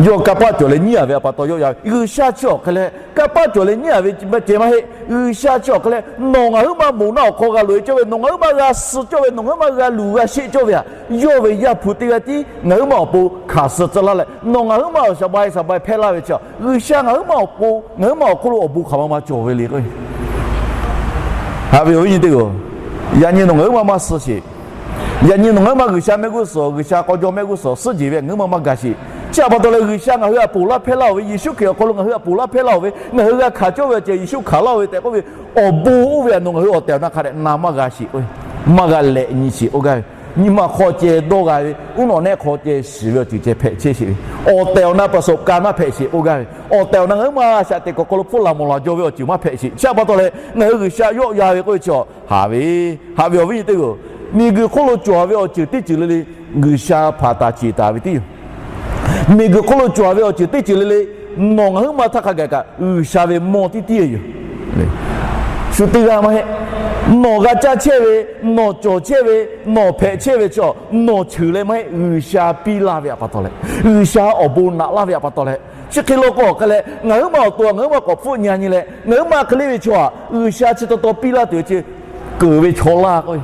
yawˇ kanˇ paˆ cawˬ leh nyiˉ a ve htaꞈ pa taw yawˆ yan ve. G'uiˬsha chi awˬ hk'e leh kanˇ paˆ cawˬ leh nyiˉ a ve ceh maˇ heˆ. G'uiˬsha chi awˬ hk'e leh nawˬ ngaˬ huiˉ ma moˍ naˆ awˬ hk'aw g'a loꞈ e cawˇ ve, nawˬ ngaˬ huiˉ ma g'a suh cawˇ ve, nawˬ ngaˬ huiˉ ma g'a luˬ g'a sheˆ cawˇ ve htaꞈ yawˇ ve Yaˇ hpu teˇ g'aˇ tiˉ ngaˬ huiˉ ma awˬ pon hkanˍ suh tcuh laˇ leh nawˬ ngaˬ huiˉ ma awˬ shaˍ bai shaˍ bai hpehˇ laˇ ve chi, G'uiˬsha ngaˬ huiˉ ma awˬ pon, ngaˬ huiˉ ma awˬ hk'oˆ lo awˬ bon hk'aˬ ma ma cawˬ ve le k'o, haꞈ ve awˬ viˉ nyi teˇ g'aˇ, yaꞈ nyi nawˬ ngaˬ huiˉ ma maˇ suh sheˍ. Yaꞈ nyi nawˬ ngaˬ huiˉ ma G'uiˬsha mehˆ g'uˇ suhˍ, G'uiˬsha k'aw jawˇ mehˆ g'uˇ suhˍ suhˉ jeˬ ve ngaˬ huiˉ ma maˇ ga sheˍ. Chi htaꞈ pa taw leh G'uiˬsha ngaˬ hui htaꞈ ponˬ laˇ hpehˇ laˇ-oˬ ve, Yeˍsuˆ Hkriꞈ awˬ hk'aw lo ngaˬ hui htaꞈ ponˬ laˇ hpehˇ laˇ-oˬ ve, ngaˬ hui g'a hkanˍ cawˇ ve awˬ ceuˬ Yeˍsuˆ hkanˍ laˇ-oˬ ve tehꞈ k'oˆ ve, awˬ bon oˇ ve htaꞈ nawˬ ngaˬ hui awˬ tehˬ awˬ na hk'a dehꞈ na maˇ g'a sheˍ k'o, maˇ g'a lehꞈ nyi sheˍ k'oˆ gaˇ ve. Nyi ma hk'aw ceh dawˇ g'a ve, uˉ nawꞈ nehˆ hk'aw ceh shiˍ ve awˬ ceuˬ ceh hpehꞈ chehˇ sheˍ ve, awˬ tehˬ awˬ na ประสบการณ์ maˇ hpehꞈ sheˍ k'oˆ gaˇ ve, awˬ tehˬ awˬ na ngaˬ huiˉ ma shaꞈ teꞈ kuiˬ awˬ hk'aw lo hpfuhˆ laˬ mawˬ laˬ jaw ve awˬ ceuˬ maˇ hpehꞈ sheˍ. Chi htaꞈ pa taw leh ngaˬ hui G'uiˬsha yawˆ yan ve k'oˆ ve chi haꞈ ve, haꞈ ve awˬ viˉ nyi teˇ g'aˇ, miˬguiˬ hk'oˆ lo cawˬ ve awˬ ceuˬ teˇ ceuˬ le le G'uiˬsha hpanˍ taˍ ceˬ taˍ ve tiˉ yoˬ. Miˬguiˬ hk'oˆ lo cawˬ ve awˬ ceuˬ teˇ ceuˬ le le nawˬ ngaˬ huiˉ ma htaˇ hk'a gaˬ kaꞈ G'uiˬsha ve mawˇ tiˉ tiˉ yoˬ. Shu teˇ g'aˇ maˇ heˆ. Nawˬ g'a caˇ chehˇ ve, nawˬ cawˬ chehˇ ve, nawˬ hpehꞈ chehˇ ve chi, nawˬ cheuˬ leh maˇ heˆ, G'uiˬsha piˇ laˇ ve htaꞈ pa taw leh, G'uiˬsha awˬ bon naꞈ laˇ ve htaꞈ pa taw leh, chi hk'e law k'o awˬ hk'e leh ngaˬ huiˉ ma awˬ to ngaˬ huiˉ ma k'awꞈ hpfuhˆ nyi a nyi leh ngaˬ huiˉ ma hk'e le ve chaw htaꞈ G'uiˬsha chi taw taw piˇ laˇ tuˬ ve chi keunˍ ve chaw laˇ k'oˆ ve,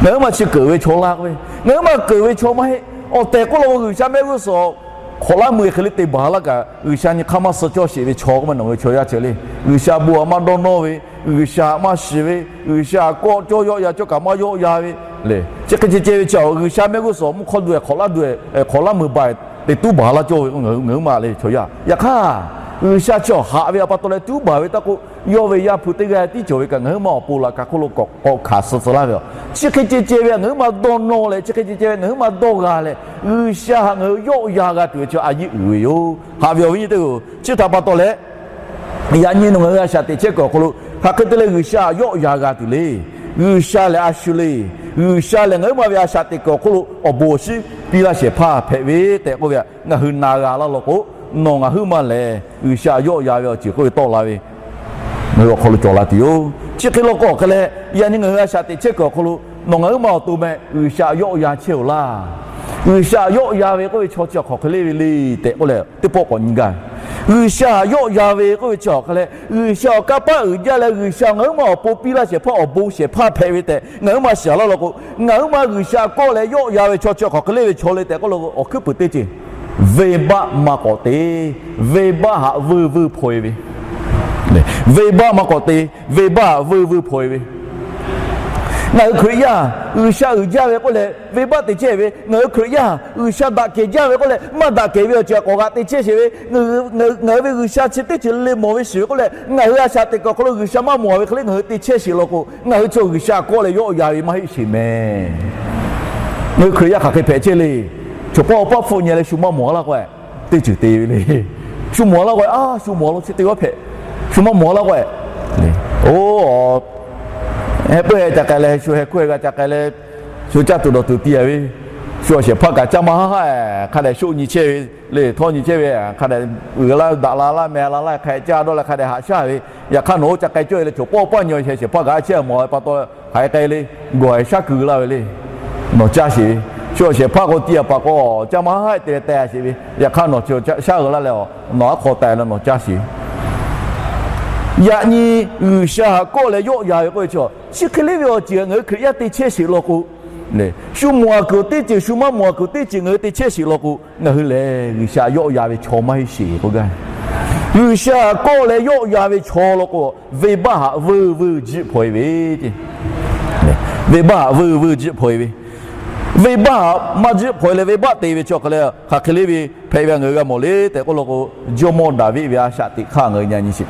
ngaˬ huiˉ ma chi keunˍ ve chaw laˇ k'oˆ ve, ngaˬ huiˉ ma keunˍ ve chaw maˇ heˆ. Awˬ tehˬ k'oˆ law k'o G'uiˬsha mehˆ g'uˇ suhˍ hk'awꞈ laˇ mui hk'e le te baˬ laˇ kaꞈ G'uiˬsha nyi hk'aˇ maˇ suh cawˇ sheˍ ve chaw k'oˆ ma nawˬ ve chaw yaˇ ceh le. G'uiˬsha bon htaꞈ maˇ dawˇ nawˇ ve, G'uiˬsha htaꞈ maˇ shiˍ ve, G'uiˬsha htaꞈ kawˆ cawˇ yawˆ yan cawˇ kaꞈ maˇ yawˆ yan ve le. Chi hk'e ceh ceh ve chi G'uiˬsha mehˆ g'uˇ suhˍ mvuhˇ hk'awˇ duˬ hk'awꞈ laˇ duˬ, hk'awꞈ laˇ mui baˬ teꞈ tuˉ baˬ laˇ cawˇ ve ngaˬ huiˉ ma le chaw yaˇ. Yaꞈ hk'aˇ G'uiˬsha chi awˬ haꞈ ve htaꞈ pa taw leh tuˉ baˬ ve taˇ k'oˆ, yawˇ ve Yaˇ hpu teˇ g'aˇ tiˉ cawˬ ve kaꞈ ngaˬ huiˉ ma awˬ pon laꞈ ka hk'oˆ lo k'awꞈ hkanˍ suh tcuh laˇ ve yoˬ. Chi hk'e ceh ceh ve ngaˬ huiˉ ma dawˇ nawˇ leh, chi hk'e ceh ceh ve ngaˬ huiˉ ma dawˇ g'a leh, G'uiˬsha htaꞈ ngaˬ hui yawˆ yan g'a tuˬ ve chi a yiˇ uiˍ ve yoˬ. Haꞈ ve awˬ viˉ nyi teˇ g'aˇ, chi htaꞈ pa taw leh yaꞈ nyi nawˬ ngaˬ hui a shaꞈ teꞈ chehˇ kuiˬ awˬ hk'aw lo hk'aˬ hk'e te leh G'uiˬsha htaꞈ yawˆ yan g'a tuˬ le. G'uiˬsha lehˬ a shu le. G'uiˬsha lehˬ ngaˬ huiˉ ma ve a shaꞈ teꞈ kuiˬ awˬ hk'oˆ lo awˬ bon awˬ shinˉ piˇ laˇ shehˍ hpaˇ hpehꞈ ve tehꞈ k'oˆ ve htaꞈ ngaˬ hui na g'a laˇ law k'o, nawˬ ngaˬ huiˉ ma lehˬ G'uiˬsha yawˆ yan ve awˬ ceuˬ k'oˆ ve tawˆ la ve ngaˬ hui awˬ hk'aw lo cawˬ la tuˬ yoˬ. Chi hk'e law k'o awˬ hk'e leh, yaꞈ nyi ngaˬ hui a shaꞈ teꞈ chehˇ kuiˬ awˬ hk'aw lo nawˬ ngaˬ huiˉ ma awˬ to meh G'uiˬsha yawˆ yan chehˇ-oˬ laˇ. G'uiˬsha yawˆ yan ve k'oˆ ve chaw chi hk'aˬ hk'e le ve le tehꞈ k'oˆ leh teˇ pawˆ k'awꞈ nyi gaˇ ve. G'uiˬsha yawˆ yan ve k'oˆ ve chi awˬ hk'e leh G'uiˬsha awˬ kanˇ paˆ uiˍ jaˇ leh G'uiˬsha ngaˬ huiˉ ma awˬ pon piˇ laˇ shehˍ hpaˇ awˬ bon shehˍ hpaˇ hpehꞈ ve tehꞈ ngaˬ huiˉ ma shiˍ laˇ law k'o, ngaˬ huiˉ ma G'uiˬsha kawˆ leh yawˆ yan ve chaw chi hk'aˬ hk'e le ve chaw le tehꞈ k'oˆ law k'o, awˬ hkuiˉ puiˍ teˇ ceuˬ venˇbaˆ maˇ k'awꞈ te, venˇbaˆ htaꞈ vuiˇ vuiˇ hpaw-e ve. Venˇbaˆ maˇ k'awꞈ te, venˇbaˆ htaꞈ vuiˇ vuiˇ hpaw-e ve. Ngaˬ hui Hkriꞈ yaˇ G'uiˬsha uiˍ jaˇ ve k'oˆ leh venˇbaˆ te chehˇ ve, ngaˬ hui Hkriꞈ yaˇ G'uiˬsha daꞈ kehˬ jaˇ ve k'oˆ leh maˇ daꞈ kehˬ ve awˬ ceuˬ htaꞈ k'awꞈ g'aꞈ te chehˇ sheˍ ve, ngaˬ hui ve G'uiˬsha chi teˇ ceuˬ le mawˬ ve shiˍ ve k'oˆ leh ngaˬ hui a shaꞈ teꞈ kuiˬ awˬ hk'aw lo G'uiˬsha maˇ mawˬ ve hk'e le ngaˬ hui te chehˇ sheˍ law k'o, ngaˬ hui chi G'uiˬsha kawˆ leh yawˆ yan ve maˇ heˆ sheˍ meh. Ngaˬ hui Hkriꞈ yaˇ hk'aˬ hk'e hpehꞈ chehˇ le. Chaw pawˆ awˬ paˆ hpfuhˆ nyi leh shu maˇ mawˬ laˇ k'o, teˇ ceuˬ te ve le. Shu mawˬ laˇ k'o, a shu mawˬ laˇ chi te g'aˇ hpehꞈ. Shu maˇ mawˬ laˇ k'o, oˇ, heh puiˉ heh ca k'ai leh, shu heh hkuˇ heh g'a ca k'ai leh, shu caˇ tuˬ dawˬ tuˬ ti a ve, shu awˬ shehˍ hpaˇ kaꞈ caˇ maˇ haˉ haˉ hk'a dehꞈ shoˆ nyi chehˇ ve le, htawˇ nyi chehˇ ve hk'a dehꞈ uiˍ la daꞈ la laˇ meh la laˇ hk'a dehꞈ caˇ dawˇ leh hk'a dehꞈ haꞈ shaˉ ve. Yaꞈ hk'aˇ nawˬ oˇ ca k'ai cawˇ e leh chaw pawˆ awˬ paˆ nyi awˬ shehˍ hpaˇ kaꞈ a chehˇ mawˬ ve pa taw hk'aˬ hk'e k'ai le, gawˬ haiˬ shaˉ kuiˬ laˇ ve le. Nawˬ caˇ sheˍ ve, shu awˬ shehˍ hpaˇ k'o ti a paˍ k'o caˇ maˇ haˉ haˉ te leh teh sheˍ ve. Yaꞈ hk'aˇ nawˬ chi shaˉ uiˍ laˇ leh nawˬ aˉ hk'aw teh leh nawˬ caˇ sheˍ ve. Yaꞈ nyi G'uiˬsha htaꞈ kawˆ leh yawˆ yan ve k'oˆ ve chi, chi hk'e le ve awˬ ceuˬ ngaˬ hui Hkriꞈ yaˇ te chehˇ sheˍ law k'o, shu mawˬ a kuiˬ teˇ ceuˬ shu maˇ mawˬ a kuiˬ teˇ ceuˬ ngaˬ hui te chehˇ sheˍ law k'o, ngaˬ hui lehˬ G'uiˬsha yawˆ yan ve chaw maˇ heˆ sheˍ k'oˆ gaˇ. G'uiˬsha htaꞈ kawˆ leh yawˆ yan ve chaw law k'o, venˇbaˆ htaꞈ vuiˇ vuiˇ jiˆ hpaw-e ve, venˇbaˆ htaꞈ vuiˇ vuiˇ jiˆ hpaw-e ve. Venˇbaˆ htaꞈ maˇ jiˆ hpaw-e leh venˇbaˆ te ve chi awˬ hk'e leh hk'aˬ hk'e le ve hpehꞈ ve ngaˬ hui g'a mawˬ le tehꞈ k'oˆ law k'o, Jawˇmawˇ Daˍviˆ ve a shaꞈ teꞈ hk'aˇ ngaˬ hui nyi nyi sheˍ.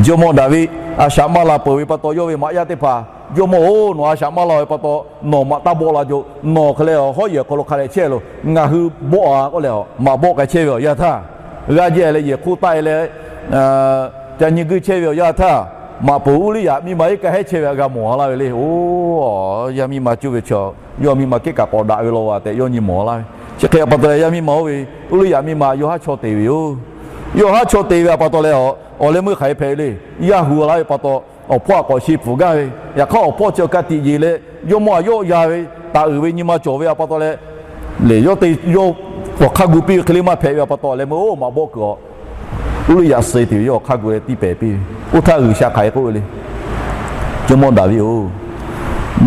Jawˇmawˇ Daˍviˆ a shaꞈ maˇ la peuˬ ve pa taw, yawˇ ve maꞈ yaˇ teˇ hpaˍ, Jawˇmawˇ-oˬ, nawˬ a shaꞈ maˇ la ve pa taw, nawˬ maꞈ taˇ bawˆ la jaw. Nawˬ hk'e leh hawˉ yehˬ awˬ hk'aw lo hk'a dehꞈ chehˇ loˬ. Ngaˬ hui bawˆ a k'oˆ leh, maꞈ bawˆ k'ai chehˇ ve awˬ yanˇ htaˇ, g'a jehˇ leh yehˬ hk'oˆ taˆ e leh, ca nyi guiˇ chehˇ ve awˬ yanˇ htaˇ, maꞈ poˍ Uˇliˇyaꞈ miˇ ma iˉ kaˆ hehˉ chehˇ ve htaꞈ g'a mawˬ a laˇ ve le. Oˬ, yaˇ miˇ ma cuˇ ve chaw, yawˇ miˇ ma kehˉ kaꞈ k'awꞈ daꞈ ve law tehꞈ yawˇ nyi mawˬ a laˇ ve. Chi hk'e a pa taw leh yaˇ miˇ ma oˇ ve Uˇliˇyaꞈ miˇ ma yawˇ haˉ chaw te ve yoˬ. Yawˇ haˉ chaw te ve a pa taw leh, awˬ leh meuˇ hk'aˬ hk'e hpehꞈ ve le. Yaˇ hu a laˇ ve pa taw, awˬ hpawˇ a k'awꞈ she pfuhˍ gaˇ ve, yaꞈ hk'aˇ awˬ hpawˇ chi awˬ ka tiꞈ yeˬ leh, Jawˇmawˇ a yawˆ yan ve, taˍ uiˍ ve nyi ma cawˬ ve a pa taw leh, le yawˇ te yawˇ awˬ hk'aˇ gu piˇ ve hk'e le maˇ hpehꞈ ve a pa taw leh, meuˇ oˇ maꞈ bawˆ kuiˬ awˬ, Uˇliˇyaꞈ suh te ve yawˇ awˬ hk'aˇ gu leh tiˇ pehˍ piˇ ve. Oˇ htaˇ G'uiˬsha hk'aˬ hk'e k'oˆ ve le. Jawˇmawˇ Daˍviˆ-oˬ,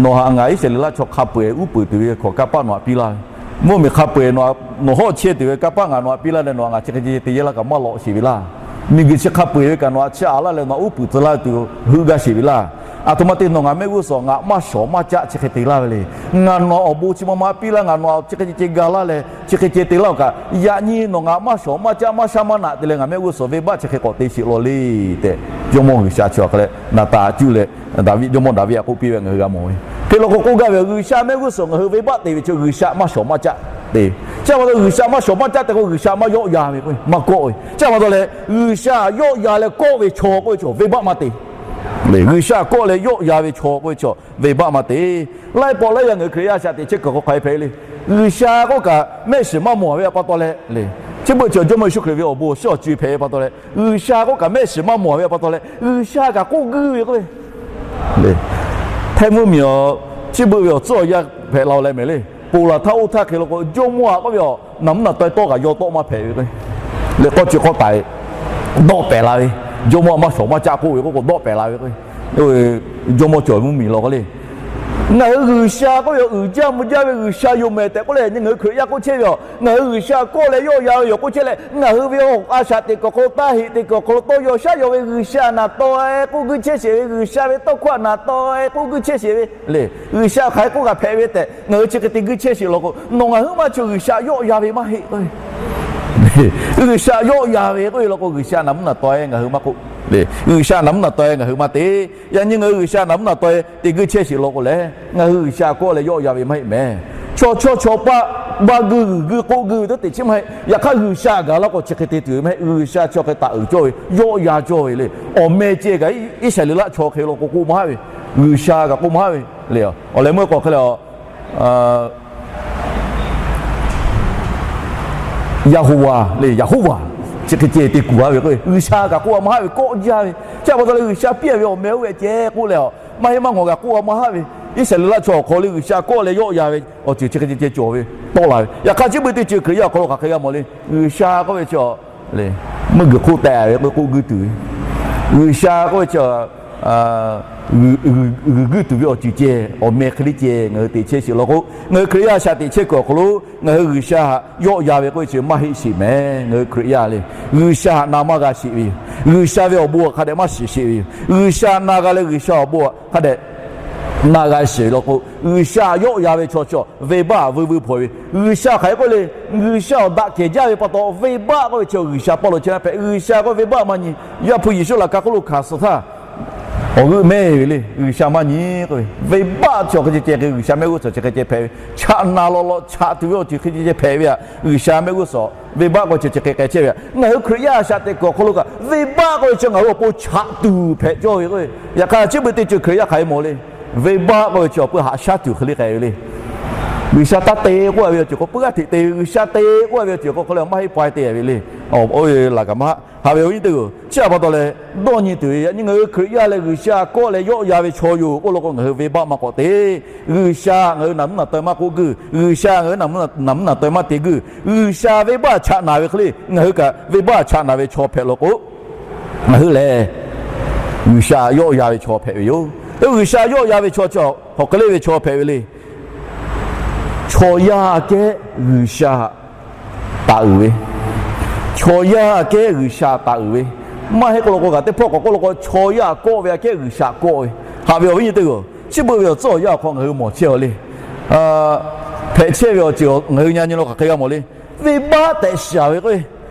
nawˬ htaꞈ ngaˬ Iˉsaˍreˍlaˆ chaw hk'a peu-eˬ uˉ peunˍ tuˬ ve hkawꞈ kanˇ paˆ nawˬ htaꞈ piˇ laˇ ve, mvuhˇmiˬ hk'a peu-eˬ nawˬ hawˉ chehˇ tuˬ ve kanˇ paˆ ngaˬ nawˬ htaꞈ piˇ laˇ leh, nawˬ htaꞈ ngaˬ chi hk'e ceh ceh te yaˇ laˇ kaꞈ maˇ lawꞈ sheˍ ve laˇ. Miˬguiˬ chi hk'a peu-eˬ ve kaꞈ nawˬ htaꞈ chiˇ aꞈ laˇ leh nawˬ htaꞈ uˉ peunˍ tcuh laˇ tuˬ heuˆ gaˇ sheˍ ve laˇ. Aˬ htoꞈ ma te nawˬ ngaˬ mehˆ g'uˇ suhˍ ngaˬ maˇ shawˍ maˇ caˆ chi hk'e te laˇ ve le. Ngaˬ nawˬ awˬ bon chi ma ma piˇ laˇ, ngaˬ nawˬ chi hk'e ceh ceh ga laˇ leh chi hk'e ceh te laˇ kaꞈ, yaꞈ nyi nawˬ ngaˬ maˇ shawˍ maˇ caˆ maˇ shaˉ maˇ naꞈ te leh ngaˬ mehˆ g'uˇ suhˍ venˇbaˆ chi hk'e k'awꞈ te sheˍ law le tehꞈ, Jawˇmawˇ G'uiˬsha chi awˬ hk'e leh Naˍtanˍ cuˇ leh Daˍviˆ, Jawˇmawˇ Daˍviˆ htaꞈ k'oˆ piˇ ve ngaˬ hui g'a mawˬ ve. Hk'e law k'o k'oˆ gaˇ ve, G'uiˬsha mehˆ g'uˇ suhˍ ngaˬ hui venˇbaˆ te ve chi G'uiˬsha maˇ shawˍ maˇ caˆ te. Chi pa taw G'uiˬsha maˇ shawˍ maˇ caˆ te k'o, G'uiˬsha maˇ yawˆ yan ve k'o maˇ kawˆ ve. Chi pa taw leh G'uiˬsha yawˆ yan leh kawˆ ve chaw k'oˆ ve chaw venˇbaˆ maˇ te. G'uiˬsha kawˆ leh yawˆ yan ve chaw k'oˆ ve chaw venˇbaˆ maˇ te. Laiˉ pawˆ laiˉ yaˇ ngaˬ hui Hkriꞈ yaˇ a shaꞈ teꞈ chehˇ kuiˬ hk'aw hk'aˬ hk'e hpehꞈ ve le. G'uiˬsha k'oˆ kaꞈ mehˆ shiˍ maˇ mawˬ ve a pa taw leh le, chi beuꞈ chi Jawˇmawˇ Yeˍsuˆ Hkriꞈ ve awˬ bon awˬ shiˉ awˬ co-e hpehꞈ ve pa taw leh, G'uiˬsha k'oˆ kaꞈ mehˆ shiˍ maˇ mawˬ ve a pa taw leh, G'uiˬsha kaꞈ k'oˆ guiˇ ve k'o, Htaiˇ mvuhˇmiˬ awˬ chi beuꞈ ve awˬ tcuhˉ awˬ yanˇ hpehꞈ la-o leh mehˍ le. Ponˬ laˬ htaˇ oˇ htaˇ hk'e law k'o, Jawˇmawˇ a k'oˆ ve awˬ naˬ mvuhˇ naˬ taweh tawˇ kaꞈ yaw tawˆ maˇ hpehꞈ ve k'o, leh k'awˇ chi k'awˇ taiˍ dawˆ pehˍ la ve, Jawˇmawˇ maˇ shawˍ maˇ caˆ k'oˆ ve k'oˆ k'o dawˆ pehˍ la ve k'o, Jawˇmawˇ cawˬ ve mvuhˇmiˬ law k'o le. Ngaˬ hui G'uiˬsha k'oˆ ve awˬ uiˍ jaˇ mvuh jaˇ ve G'uiˬsha yoˬ mehˍ tehꞈ k'oˆ leh, nyi ngaˬ hui Hkriꞈ yaˇ k'oˆ chehˇ ve a, ngaˬ hui G'uiˬsha kawˆ leh yawˆ yan ve yoˬ k'oˆ chehˇ leh, ngaˬ hui ve a shaꞈ teꞈ kuiˬ awˬ hk'aw lo, taˇ heꞈ teꞈ kuiˬ awˬ hk'aw lo tawˇ yaw shaˉ yaw ve G'uiˬsha naˬ taw-e k'oˆ guiˇ chehˇ sheˍ ve, G'uiˬsha ve tawˇ hkawˇ htaꞈ naˬ taw-e k'oˆ guiˇ chehˇ sheˍ ve le. G'uiˬsha hk'aˬ hk'e k'oˆ kaꞈ hpehꞈ ve tehꞈ ngaˬ hui chi hk'e te guiˇ chehˇ sheˍ law k'o, nawˬ ngaˬ hui maˇ chi G'uiˬsha yawˆ yan ve maˇ heˆ k'o, G'uiˬsha yawˆ yan ve k'oˆ ve law k'o, G'uiˬsha naˬ mvuhˇ naˬ taweh ngaˬ hui maˇ k'oˆ le. G'uiˬsha naˬ mvuhˇ naˬ taweh ngaˬ hui maˇ te. Yaꞈ nyi ngaˬ hui G'uiˬsha naˬ mvuhˇ naˬ taweh te guiˇ chehˇ sheˍ law k'o leh, ngaˬ hui G'uiˬsha kawˆ leh yawˆ yan ve maˇ heˆ mehˍ. Chaw chawˇ chaw paˆ ba guiˇ g'uiˬ g'uiˇ k'oˆ guiˇ ve teˇ teꞈ chi maˇ heˆ. Yaꞈ hk'aˇ G'uiˬsha gaˬ laˇ k'o chi hk'e te tuˬ ve maˇ heˆ. G'uiˬsha chi hk'e taˍ uiˍ cawˇ ve, yawˆ yan cawˇ ve le. Awˬ meh ceh kaꞈ Iˉsaˍreˍlaˆ chaw hk'e law k'o k'oˆ maˇ haˉ ve, G'uiˬsha kaꞈ k'oˆ maˇ haˉ ve le. Awˬ leh meuˇ k'awꞈ hk'e le a Yaˇhoˍvaˍ le, Yaˍhoˍvaˍ chi hk'e ceh te kuˬ a ve k'o, G'uiˬsha kaꞈ k'oˆ a maˇ haˉ ve kawˆ jaˇ ve. Chi pa taw leh G'uiˬsha piˇ a ve awˬ meh oˇ ve ceh k'oˆ leh a, maˇ heˆ maˇ ngawˬ kaꞈ k'oˆ a maˇ haˉ ve. Iˉsaˍreˍlaˆ chaw awˬ hk'aw lo G'uiˬsha kawˆ leh yawˆ yan ve awˬ ceuˬ chi hk'e ceh ceh cawˬ ve tawˆ la ve. Yaꞈ hk'aˇ chi beuꞈ teˇ ceuˬ Hkriꞈ yaˇ awˬ hk'aw lo hk'aˬ hk'e g'a mawˬ le. G'uiˬsha k'oˆ ve chi le, meuˇ g'uiˬ hk'oˆ teh ve k'o k'oˆ guiˇ tuˬ ve, G'uiˬsha k'oˆ ve chi g'uiˬ guiˇ tuˬ ve awˬ ceuˬ ceh, awˬ meh hk'e le ceh ngaˬ hui te chehˇ sheˍ law k'o, ngaˬ hui Hkriꞈ yaˇ a shaꞈ teꞈ chehˇ kuiˬ awˬ hk'aw lo ngaˬ hui G'uiˬsha htaꞈ yawˆ yan ve k'oˆ ve chi maˇ heˆ sheˍ meh. Ngaˬ hui Hkriꞈ yaˇ le, G'uiˬsha htaꞈ na maˇ g'a sheˍ ve yoˬ. G'uiˬsha ve awˬ bon hk'a dehꞈ maˇ shiˍ sheˍ ve yoˬ. G'uiˬsha na g'a leh G'uiˬsha awˬ bon hk'a dehꞈ na g'a shiˍ law k'o, G'uiˬsha yawˆ yan ve chaw chi venˇbaˆ vuiˇ vuiˇ hpawnˬ ve. G'uiˬsha hk'aˬ hk'e k'oˆ le, G'uiˬsha awˬ daꞈ kehˬ jaˇ ve pa taw, venˇbaˆ k'oˆ ve chi G'uiˬsha pawˆ lo chehˇ naˇ hpehꞈ. G'uiˬsha k'oˆ ve venˇbaˆ maˇ nyi. Yaˇ hpu Yeˍsuˆ laꞈ ka hk'oˆ lo hkanˍ suh htaˇ awˬ g'euˆ mehˇ ve le, G'uiˬsha maˇ nyi k'oˆ ve, venˇbaˆ chi awˬ hk'e ceh ceh hk'e G'uiˬsha mehˆ g'uˇ suhˍ chi hk'e ceh hpehꞈ ve, chaꞈ naˍ lawꞈ lawꞈ chaꞈ tuˬ ve awˬ ceuˬ hk'e ceh ceh hpehꞈ ve a, G'uiˬsha mehˆ g'uˇ suhˍ venˇbaˆ k'oˆ ve chi chi hk'e k'ai chehˇ ve a. Ngaˬ hui Hkriꞈ yaˇ a shaꞈ teꞈ kuiˬ awˬ hk'aw lo kaꞈ venˇbaˆ k'oˆ ve chi ngaˬ hui awˬ pon chaꞈ tuˬ hpehꞈ cawˇ ve k'o, yaꞈ hk'aˇ chi beuꞈ teˇ ceuˬ Hkriꞈ yaˇ hk'aˬ hk'e mawˬ le. Venˇbaˆ k'oˆ ve chi awˬ pui haꞈ shaˉ tuˬ hk'e le k'ai ve le. G'uiˬsha taˇ te k'oˆ ve awˬ ceuˬ k'o pui g'aˇ hteꞈ te ve, G'uiˬsha te k'oˆ ve awˬ ceuˬ k'o hk'e le maˇ heˆ pawehˇ te ve le. Oˇ ve laꞈ kaꞈ maˇ haꞈ ve awˬ viˉ nyi teˇ hpaˍ-oˬ, chi pa taw leh dawˇ nyi tuˬ ve yaꞈ nyi ngaˬ hui Hkriꞈ yaˇ leh G'uiˬsha kawˆ leh yawˆ yan ve chaw yoˬ k'oˆ law k'o, ngaˬ hui venˇbaˆ maˇ k'awꞈ te. G'uiˬsha ngaˬ hui naˬ mvuhˇ naˬ taweh maˇ k'oˆ guiˇ, G'uiˬsha ngaˬ hui naˬ mvuhˇ naˬ taweh maˇ te guiˇ, G'uiˬsha venˇbaˆ chaꞈ naˍ ve hk'e le ngaˬ hui kaꞈ venˇbaˆ chaꞈ naˍ ve chaw hpehꞈ law k'o, ngaˬ hui lehˬ G'uiˬsha yawˆ yan ve chaw hpehꞈ ve yoˬ. G'uiˬsha yawˆ yan ve chaw chi hk'aˬ hk'e le ve chaw hpehꞈ ve le. Chaw yaˇ aꞈ kehˉ G'uiˬsha taˍ uiˍ ve, chaw yaˇ aꞈ kehˉ G'uiˬsha taˍ uiˍ ve, maˇ heˆ k'oˆ law k'o kaꞈ teˇ hpawˇ k'awꞈ k'oˆ law k'o chaw yaˇ kawˆ ve aꞈ kehˉ G'uiˬsha kawˆ ve, haꞈ ve awˬ viˉ nyi teˇ hpaˍ-oˬ, chi beuꞈ ve awˬ tcuhˉ awˬ yanˇ awˬ hk'aw ngaˬ hui mawˬ chehˇ a le. Hpehꞈ chehˇ ve awˬ ceuˬ ngaˬ hui nyi nyi law hk'aˬ hk'e g'a mawˬ le. Venˇbaˆ tehꞈ shaˍ ve k'o,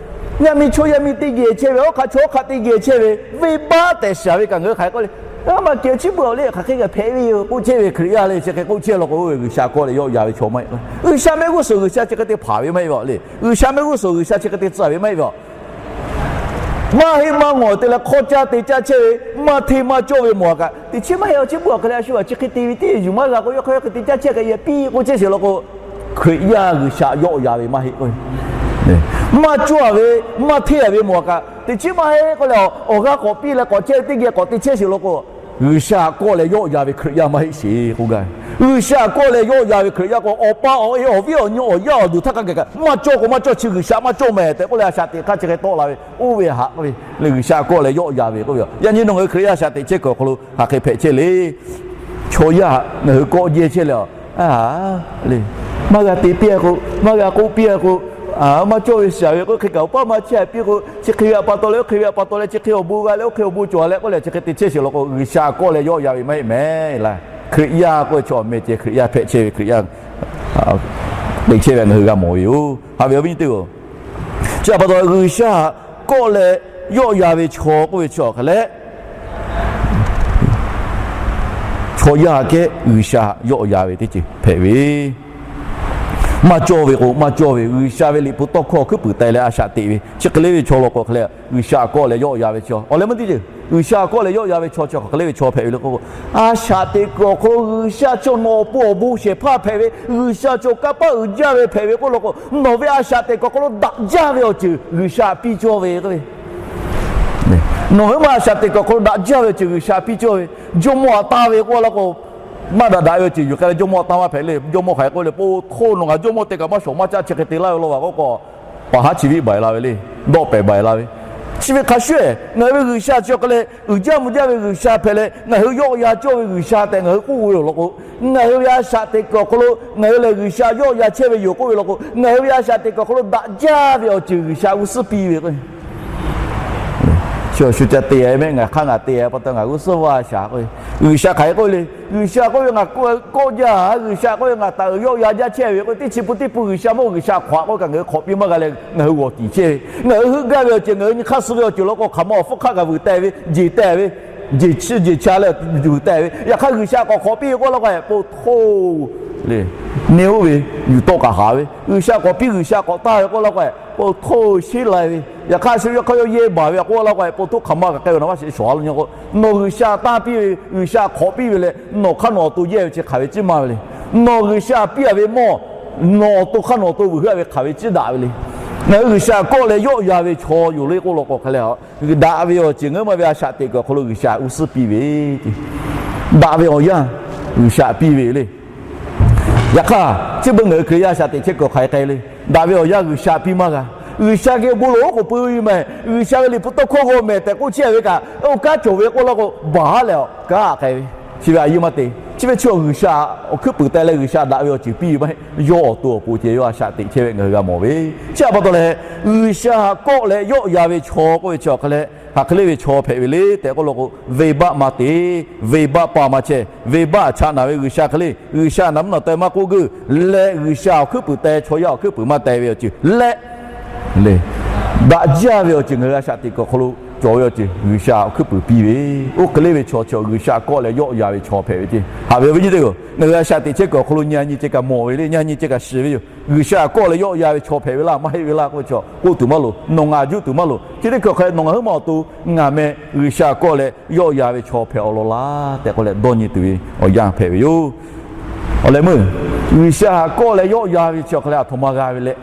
Yaˇ miˇ chaw yaˇ miˇ teˇ geh chehˇ ve, awˬ hk'aˇ chaw hk'aˇ teˇ geh chehˇ ve, venˇbaˆ tehꞈ shaˍ ve kaꞈ ngaˬ hui hk'aˬ hk'e k'oˆ le, a maˇ kehˬ chi beuꞈ awˬ le hk'aˬ hk'e kaꞈ hpehꞈ ve yoˬ k'oˆ chehˇ ve Hkriꞈ yaˇ le. Chi hk'e k'oˆ chehˇ law k'o, G'uiˬsha kawˆ leh yawˆ yan ve chaw maˇ heˆ. G'uiˬsha mehˆ g'uˇ suhˍ G'uiˬsha chi hk'e te hpanˍ ve maˇ heˆ ve le. G'uiˬsha mehˆ g'uˇ suhˍ G'uiˬsha chi hk'e te tcuh ve maˇ heˆ ve. Maˇ heˆ maˇ ngawˬ te leh hk'awˇ caˇ te caˇ chehˇ ve, maˇ hteˇ maˇ cawˇ ve mawˬ kaꞈ, teꞈ chiˉ maˇ heˆ. Chi beuꞈ awˬ hk'e leh a shu a chi hk'e te ve teˇ yuˬ maˇ g'a k'o, yawˇ hk'aˇ yawˇ hk'e te caˇ chehˇ kaꞈ yehˬ piˇ k'oˆ chehˇ sheˍ law k'o, Hkriꞈ yaˇ G'uiˬsha yawˆ yan ve maˇ heˆ k'o, maˇ cawˇ ve, maˇ hteˇ ve mawˬ kaꞈ, teꞈ chiˉ maˇ heˆ k'oˆ leh, awˬ g'aˇ k'awꞈ piˇ leh k'awꞈ chehˇ ve teˇ geh k'awꞈ te chehˇ sheˍ law k'o, G'uiˬsha kawˆ leh yawˆ yan ve Hkriꞈ yaˇ maˇ heˆ sheˍ k'oˆ gaˇ ve. G'uiˬsha kawˆ leh yawˆ yan ve Hkriꞈ yaˇ k'o, awˬ pa awˬ e awˬ viˉ awˬ nyi awˬ yaˇ awˬ duˬ htaˇ hk'a gaˬ kaꞈ maˇ cawˇ k'o maˇ cawˇ chi G'uiˬsha maˇ cawˇ mehˍ tehꞈ k'oˆ leh, a shaꞈ teꞈ hk'aˇ chi hk'e tawˆ la ve oˇ ve haꞈ k'oˆ ve le. G'uiˬsha kawˆ leh yawˆ yan ve k'oˆ ve, yaꞈ nyi nawˬ ngaˬ hui Hkriꞈ yaˇ a shaꞈ teꞈ chehˇ kuiˬ awˬ hk'aw lo hk'aˬ hk'e hpehꞈ chehˇ le. Chaw yaˇ ngaˬ hui kawˆ jehˇ chehˇ leh, a, le, maˇ g'a te piˇ a k'o, maˇ g'a k'oˆ piˇ a k'o, maˇ cawˇ ve shaˍ ve k'oˆ hk'e kaꞈ awˬ paˇ maˇ chehˇ a piˇ k'o, chi hk'e ve a pa taw leh oˇ hk'e ve a pa taw leh chi hk'e awˬ bon g'a leh oˇ hk'e awˬ bon cawˬ leh k'oˆ leh chi hk'e te chehˇ sheˍ law k'o, G'uiˬsha kawˆ leh yawˆ yan ve maˇ heˆ mehˍ laˇ. Hkriꞈ yaˇ k'oˆ ve chaw meh ceh Hkriꞈ yaˇ hpehꞈ chehˇ ve Hkriꞈ yaˇ te chehˇ ve ngaˬ hui g'a mawˬ ve yoˬ. Haꞈ ve awˬ viˉ nyi teˇ-oˬ, chi a pa taw G'uiˬsha kawˆ leh yawˆ yan ve chaw k'oˆ ve chi awˬ hk'aˬ leh, chaw yaˇ kehˉ G'uiˬsha yawˆ yan ve teˇ ceuˬ hpehꞈ ve. Maˇ cawˇ ve k'o maˇ cawˇ ve, G'uiˬsha ve liꞈ hpu tawˇ hkawˇ hkuiˉ puiˍ teh leh a shaꞈ teꞈ ve chi hk'e le ve chaw law k'o hk'aˬ leh, G'uiˬsha kawˆ leh yawˆ yan ve chaw awˬ lehˬ meuˇ teˇ ceuˬ, G'uiˬsha kawˆ leh yawˆ yan ve chaw chi hk'aˬ hk'e le ve chaw hpehꞈ ve le k'o, a shaꞈ teꞈ kuiˬ awˬ hk'aw lo G'uiˬsha chi nawˬ awˬ pon awˬ bon shehˍ hpaˇ hpehꞈ ve, G'uiˬsha chi kanˇ paˆ uiˍ jaˇ ve hpehꞈ ve k'oˆ law k'o, nawˬ ve a shaꞈ teꞈ kuiˬ awˬ hk'aw lo daꞈ jaˇ ve awˬ ceuˬ G'uiˬsha piˇ cawˇ ve k'oˆ ve. Nawˬ ve maˇ a shaꞈ teꞈ kuiˬ awˬ hk'aw lo daꞈ jaˇ ve awˬ ceuˬ G'uiˬsha piˇ cawˇ ve. Jawˇmawˇ aꞈ taˇ ve k'oˆ law k'o, maˇ daꞈ daꞈ ve awˬ ceuˬ yuˬ k'ai leh jawˇmawˇ aꞈ taˇ maˇ hpehꞈ le. Jawˇmawˇ hk'aˬ hk'e k'oˆ le, po htoˇ nawˬ ngaˬ jawˇmawˇ teˇ kaꞈ maˇ shawˍ maˇ caˆ chi hk'e te laˇ ve law va k'oˆ k'o, paˍ haˉ chi viˆ baiˬ la ve le. Dawˆ pehˍ baiˬ la ve. Chi ve hk'a shuˍ, ngaˬ hui ve G'uiˬsha chi awˬ hk'e leh uiˍ jaˇ mvuh jaˇ ve G'uiˬsha hpehꞈ leh ngaˬ hui yawˆ yan cawˇ ve G'uiˬsha tehꞈ ngaˬ hui k'oˆ ve awˬ lawn k'o, ngaˬ hui ve a shaꞈ teꞈ kuiˬ awˬ hk'aw lo ngaˬ hui lehˬ G'uiˬsha yawˆ yan chehˇ ve yoˬ k'oˆ ve law k'o, ngaˬ hui ve a shaꞈ teꞈ kuiˬ awˬ hk'aw lo daꞈ jaˇ ve awˬ ceuˬ G'uiˬsha g'uˇ suhˉ piˇ ve k'o, shu shu ca te mehˆ ngaˬ hk'aˇ ngaˬ te pa taw ngaˬ g'uˇ suhˉ vaˇ shaˍ k'o, G'uiˬsha hk'aˬ hk'e k'oˆ le. G'uiˬsha k'oˆ ve ngaˬ kawˆ jaˇ, G'uiˬsha k'oˆ ve ngaˬ taˍ uiˍ yawˆ yan jaˇ chehˇ ve k'o, teˇ chi pun teˇ pun G'uiˬsha maˇ G'uiˬsha hk'awꞈ k'oˆ kaꞈ ngaˬ hui hk'awꞈ piˇ maˇ g'a leh ngaˬ hui g'awˬ tiˍ chehˇ ve, ngaˬ hui heuˆ gaˇ ve awˬ ceuˬ, ngaˬ hui nyi hk'aˇ suh ve awˬ ceuˬ law k'o, hk'aˬ ma awˬ hpfuhˇ hk'aˆ kaꞈ vuiˬ teh ve, jeˬ teh ve, jeˬ chi jeˬ cha leh vuiˬ teh ve. Yaꞈ hk'aˇ G'uiˬsha k'awꞈ hk'awꞈ piˇ ve k'oˆ law k'o, po htoˇ le, neˇ oˇ ve yuˬ tawˆ kaꞈ haˍ ve, G'uiˬsha k'awꞈ piˇ G'uiˬsha k'awꞈ taˇ ve k'oˆ law k'o, po htoˇ sheˉ lai ve. Yaꞈ hk'aˇ shu yawˇ hk'aˇ yawˇ yehˇ baˬ ve a k'oˆ law k'o, po htoˇ hk'aˬ ma kaꞈ k'ai ve nawˬ maˇ shiˍ shawˍ a lo nyi k'o, nawˬ G'uiˬsha taˇ piˇ ve, G'uiˬsha hk'awꞈ piˇ ve leh nawˬ hk'aˇ nawˬ awˬ to yehˇ ve chi hk'aˬ ve ciˉ maˇ ve le. Nawˬ G'uiˬsha piˇ a ve mawˇ, nawˬ awˬ to hk'aˇ nawˬ awˬ to vuiˬ heuˆ a ve hk'aˬ ve ciˉ daꞈ ve le. Ngaˬ hui G'uiˬsha kawˆ leh yawˆ yan ve chaw yoˬ le k'oˆ law k'o hk'e leh, daꞈ ve awˬ ceuˬ ngaˬ hui maˇ ve a shaꞈ teꞈ kuiˬ awˬ hk'aw lo G'uiˬsha g'uˇ suhˉ piˇ ve, daꞈ ve awˬ yanˇ G'uiˬsha piˇ ve le. Yaꞈ hk'aˇ chi beuꞈ ngaˬ hui Hkriꞈ yaˇ a shaꞈ teꞈ chehˇ kuiˬ hk'aˬ hk'e k'ai le. Daꞈ ve awˬ yanˇ G'uiˬsha piˇ maˇ g'a. G'uiˬsha geh bon lawˬ oˉ k'oˍ pui ve mehˬ, G'uiˬsha ve liꞈ hpu tawˇ hkawˇ g'aw mehˬ tehꞈ k'oˆ chehˇ ve kaꞈ, oˇ kanˉ cawˬ ve k'oˆ law k'o, baˬ haˉ leh awˬ kanˉ k'ai ve. Chi ve a yeˇ maˇ te. Chi ve chi awˬ G'uiˬsha awˬ hkuiˉ puiˍ teh leh G'uiˬsha daꞈ ve awˬ ceuˬ piˇ ve maˇ heˆ. Yawˇ awˬ to awˬ pon ceh yawˇ a shaꞈ teꞈ chehˇ ve ngaˬ hui g'a mawˬ ve. Chi a pa taw leh, G'uiˬsha kawˆ leh yawˆ yan ve chaw k'oˆ ve chi awˬ hk'e leh hk'aˬ hk'e le ve chaw hpehꞈ ve le tehꞈ k'oˆ law k'o, venˇbaˆ maˇ te, venˇbaˆ paˇ maˇ chehˇ, venˇbaˆ chaꞈ naˍ ve G'uiˬsha hk'e le, G'uiˬsha naˍ mvuhˇ naˬ teh maˇ k'oˆ guiˇ leh G'uiˬsha awˬ hkuiˉ puiˍ teh, chaw yaˇ awˬ hkuiˉ puiˍ maˇ teh ve awˬ ceuˬ leh, le, daꞈ jaˇ ve awˬ ceuˬ ngaˬ hui a shaꞈ teꞈ kuiˬ awˬ hk'aw lo cawˬ ve awˬ ceuˬ G'uiˬsha awˬ hkuiˉ puiˍ piˇ ve, oˇ hk'e le ve chaw chi G'uiˬsha kawˆ leh yawˆ yan ve chaw hpehꞈ ve ceh. Haꞈ ve awˬ viˉ nyi teˇ-oˬ, ngaˬ hui a shaꞈ teꞈ chehˇ kuiˬ awˬ hk'aw lo nyi a nyi ceh kaꞈ mawˬ ve le, nyi a nyi ceh kaꞈ shiˍ ve yoˬ. G'uiˬsha kawˆ leh yawˆ yan ve chaw hpehꞈ ve laˇ maˇ heˆ ve laˇ k'oˆ ve chaw k'oˆ tuˬ maˇ loˍ, nawˬ ngaˬ juˇ tuˬ maˇ loˍ. Chi teˇ hkui hk'e nawˬ ngaˬ huiˉ ma awˬ to ngaˬ meh G'uiˬsha kawˆ leh yawˆ yan ve chaw hpehꞈ awˬ lawn laˇ tehꞈ k'oˆ leh dawˇ nyi tuˬ ve awˬ yanˇ hpehꞈ ve yoˬ. Awˬ leh meuˇ G'uiˬsha kawˆ leh yawˆ yan ve chi awˬ hk'e leh aˬ htoꞈ ma g'a ve leh,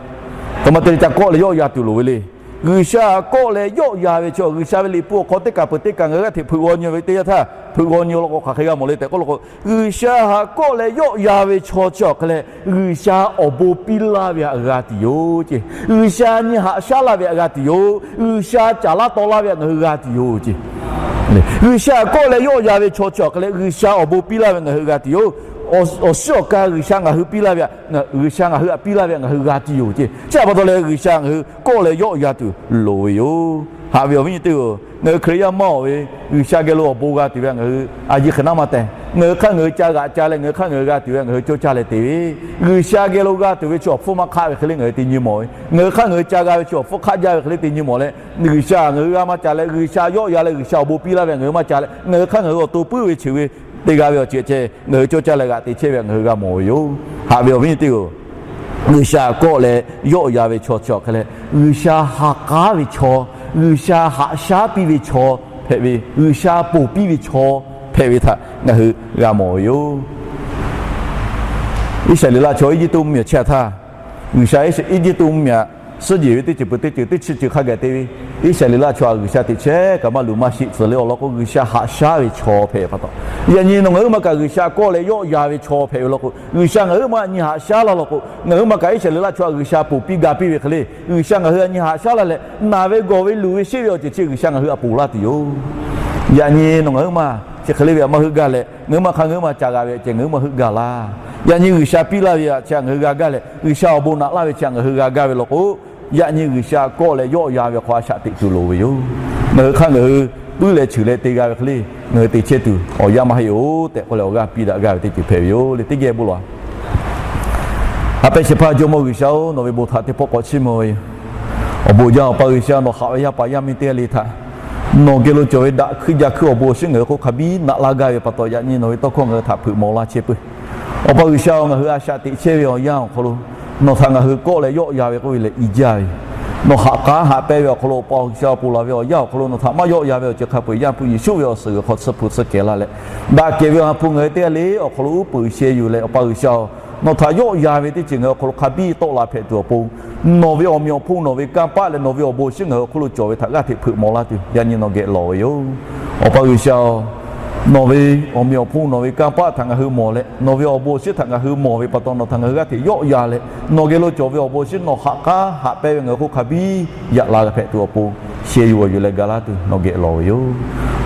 aˬ htoꞈ ma te leh ca kawˆ leh yawˆ yan tuˬ loˍ ve le. G'uiˬsha kawˆ leh yawˆ yan ve chi G'uiˬsha ve liꞈ hpu awˬ hk'aw teˇ kaˬ peuˬ teˇ kaˬ ngaˬ hui g'aˇ hteꞈ hpeuꞈ g'aw nyi ve teˇ yanˇ htaˇ hpeuꞈ g'aw nyi law k'o hk'aˬ hk'e g'a mawˬ le tehꞈ k'oˆ law k'o, G'uiˬsha kawˆ leh yawˆ yan ve chaw chi awˬ hk'e leh G'uiˬsha awˬ bon piˇ laˇ ve htaꞈ g'a tuˬ yoˬ ceh. G'uiˬsha nyi haꞈ shaˉ laˇ ve htaꞈ g'a tuˬ yoˬ. G'uiˬsha caˍ laˇ taw laˇ ve htaꞈ ngaˬ hui g'a tuˬ yoˬ ceh. G'uiˬsha kawˆ leh yawˆ yan ve chaw chi awˬ hk'e leh G'uiˬsha awˬ bon piˇ laˇ ve ngaˬ hui g'a tuˬ yoˬ. Awˬ shiˉ awˬ ka G'uiˬsha ngaˬ hui piˇ laˇ ve htaꞈ, G'uiˬsha ngaˬ hui htaꞈ piˇ laˇ ve htaꞈ ngaˬ hui g'a tuˬ yoˬ ceh. Chi a pa taw leh G'uiˬsha ngaˬ hui kawˆ leh yawˆ yan tuˬ loˍ ve yoˬ. Haꞈ ve awˬ viˉ nyi teˇ-oˬ, ngaˬ hui Hkriꞈ yaˇ maˇ-oˬ ve, G'uiˬsha geh lo awˬ bon g'a tuˬ ve ngaˬ hui a yiˇ hk'e naˉ maˇ tehˬ. Ngaˬ hui hk'aˇ ngaˬ hui ca g'aꞈ ca leh ngaˬ hui hk'aˇ ngaˬ hui g'a tuˬ ve ngaˬ hui coˇ caˇ leh te ve, G'uiˬsha geh lo g'a tuˬ ve chi awˬ hpfuhˇ maˇ hk'aˆ ve hk'e le ngaˬ hui te nyi mawˬ ve, ngaˬ hui hk'aˇ ngaˬ hui ca g'a ve chi awˬ hpfuhˇ hk'aˆ jaˇ ve hk'e le te nyi mawˬ leh, G'uiˬsha ngaˬ hui g'a maˇ ca leh G'uiˬsha yawˆ yan leh G'uiˬsha awˬ bon piˇ laˇ ve ngaˬ hui maˇ ca leh ngaˬ hui hk'aˇ ngaˬ hui awˬ to puiˉ ve cheuˬ ve te g'a ve awˬ ceuˬ ceh ngaˬ hui coˇ caˇ leh g'aꞈ te chehˇ ve ngaˬ hui g'a mawˬ ve yoˬ. Haꞈ ve awˬ viˉ nyi teˇ-oˬ, G'uiˬsha kawˆ leh yawˆ yan ve chaw chi awˬ hk'e leh, G'uiˬsha ha k'aˉ ve chaw, G'uiˬsha haꞈ shaˉ piˇ ve chaw hpehꞈ ve, G'uiˬsha ponˬ piˇ ve chaw hpehꞈ ve htaꞈ ngaˬ hui g'a mawˬ ve yoˬ. Iˉsaˍreˍlaˆ chaw Eˇjiˇtuꞈ mvuhˇmiˬ awˬ chehˇ htaˇ, G'uiˬsha Eˇjiˇtuꞈ mvuhˇmiˬ suhˉ jehˬ ve teˇ ceuˬ peuˬ teˇ ceuˬ teˇ chi ceuˬ hk'a gaˬ te ve, Iˉsaˍreˍlaˆ chaw htaꞈ G'uiˬsha teꞈ chehˇ kaꞈ maˇ luˬ maˇ sheˆ tcuh leh awˬ lawn k'o G'uiˬsha haꞈ shaˉ ve chaw hpehꞈ pa taw, yaꞈ nyi nawˬ ngaˬ huiˉ ma kaꞈ G'uiˬsha kawˆ leh yawˆ yan ve chaw hpehꞈ ve law k'o, G'uiˬsha ngaˬ huiˉ ma nyi haꞈ shaˉ laˇ law k'o, ngaˬ huiˉ ma kaꞈ Iˉsaˍreˍlaˆ chaw htaꞈ G'uiˬsha ponˬ piˇ ga piˇ ve hk'e le, G'uiˬsha ngaˬ hui a nyi haꞈ shaˉ laˇ leh naˬ ve gawˬ ve luˬ ve sheˆ ve awˬ ceuˬ chi G'uiˬsha ngaˬ hui htaꞈ ponˬ laˇ tuˬ yoˬ. Yaꞈ nyi nawˬ ngaˬ huiˉ ma chi hk'e le ve htaꞈ maˇ heuˆ gaˇ leh, ngaˬ huiˉ ma hk'aˇ ngaˬ huiˉ ma ca g'a ve awˬ ceuˬ ngaˬ huiˉ ma heuˆ gaˇ laˇ. Yaꞈ nyi G'uiˬsha piˇ laˇ ve htaꞈ chi htaꞈ ngaˬ hui g'a gaˇ leh, G'uiˬsha awˬ bon naꞈ laˇ ve chi htaꞈ ngaˬ hui g'a gaˇ ve law k'o, yaꞈ nyi G'uiˬsha kawˆ leh yawˆ yan ve hk'aw a shaꞈ teꞈ tuˬ loˍ ve yoˬ. Ngaˬ hui hk'aˇ ngaˬ hui puiˉ leh cheuˬ leh te g'a ve hk'e le, ngaˬ hui te chehˇ tuˬ awˬ yanˇ maˇ heˆ-oˬ tehꞈ k'oˆ leh awˬ g'aˇ piˇ daꞈ gaˇ ve teˇ ceuˬ hpehꞈ ve yoˬ le. Teˇ geh bon lawˬ. Haꞈ pehnˇ shehˍ hpaˇ Jawˇmawˇ G'uiˬsha-oˬ, nawˬ ve bon htaꞈ teˇ pawˆ k'awꞈ chiˇ mvuh ve yoˬ. Awˬ bon jaˇ Awˬ pa G'uiˬsha, nawˬ haꞈ ve yaˇ paˍ yaˇ miˇ teˇ g'aˇ le htaꞈ nawˬ geh lo cawˬ ve daꞈ hkuiˇ jaˇ hkuiˇ awˬ bon awˬ shinˉ ngaˬ hui hk'oˆ hk'a biˇ naꞈ laˇ gaˇ ve pa taw, yaꞈ nyi nawˬ ve tawˇ hkawˇ ngaˬ hui htaꞈ hpeuꞈ mawˬ laˇ chehˇ peuˬ. Awˬ pa G'uiˬsha-oˬ, ngaˬ hui a shaꞈ teꞈ chehˇ ve awˬ yanˇ awˬ hk'aw lo nawˬ htaꞈ ngaˬ hui kawˆ leh yawˆ yan ve k'oˆ ve lehˬ i jaˇ ve yoˬ. Nawˬ haꞈ k'aˉ haꞈ pehnˇ ve awˬ hk'aw lo Awˬ pa G'uiˬsha ponˬ laˬ ve awˬ yanˇ awˬ hk'aw lo nawˬ htaꞈ maˇ yawˆ yan ve awˬ ceuˬ hk'a peu-eˬ Yaˇ hpu Yeˍsuˆ ve awˬ suhˍ g'uiˬ hk'aw tsuhˇ hpu tsuhˇ kehˬ laˇ leh, daꞈ kehˬ ve awˬ ha hpu ngaˬ hui teˇ g'aˇ le awˬ hk'aw lo uˉ peunˍ sheh yuˬ leh, Awˬ pa G'uiˬsha-oˬ, nawˬ htaꞈ yawˆ yan ve teˇ ceuˬ ngaˬ hui awˬ hk'aw lo hk'a biˇ tawˆ la hpehꞈ tuˬ awˬ pon, nawˬ ve awˬ meꞈ awˬ hponˇ nawˬ ve kanˇ paˆ leh nawˬ ve awˬ bon awˬ shinˉ ngaˬ hui awˬ hk'oˆ lo cawˬ ve htaꞈ g'aˇ hteꞈ hpeuꞈ mawˬ laˇ tuˬ yaꞈ nyi nawˬ geh lawˬ ve yoˬ. Awˬ pa G'uiˬsha-oˬ, nawˬ ve awˬ meꞈ awˬ hponˇ nawˬ ve kanˇ paˆ htaꞈ ngaˬ hui mawˬ leh, nawˬ ve awˬ bon awˬ shinˉ htaꞈ ngaˬ hui mawˬ ve pa taw, nawˬ htaꞈ ngaˬ hui g'aˇ hteꞈ yawˆ yan leh, nawˬ geh lo cawˬ ve awˬ bon awˬ shinˉ nawˬ haꞈ k'aˉ haꞈ pehnˇ ve ngaˬ hui hk'oˆ hk'a biˇ yaꞈ la g'a hpehꞈ tuˬ awˬ pon, sheh yuˬ g'awˬ yuˬ leh ga laˇ tuˬ nawˬ geh lawˬ ve yoˬ.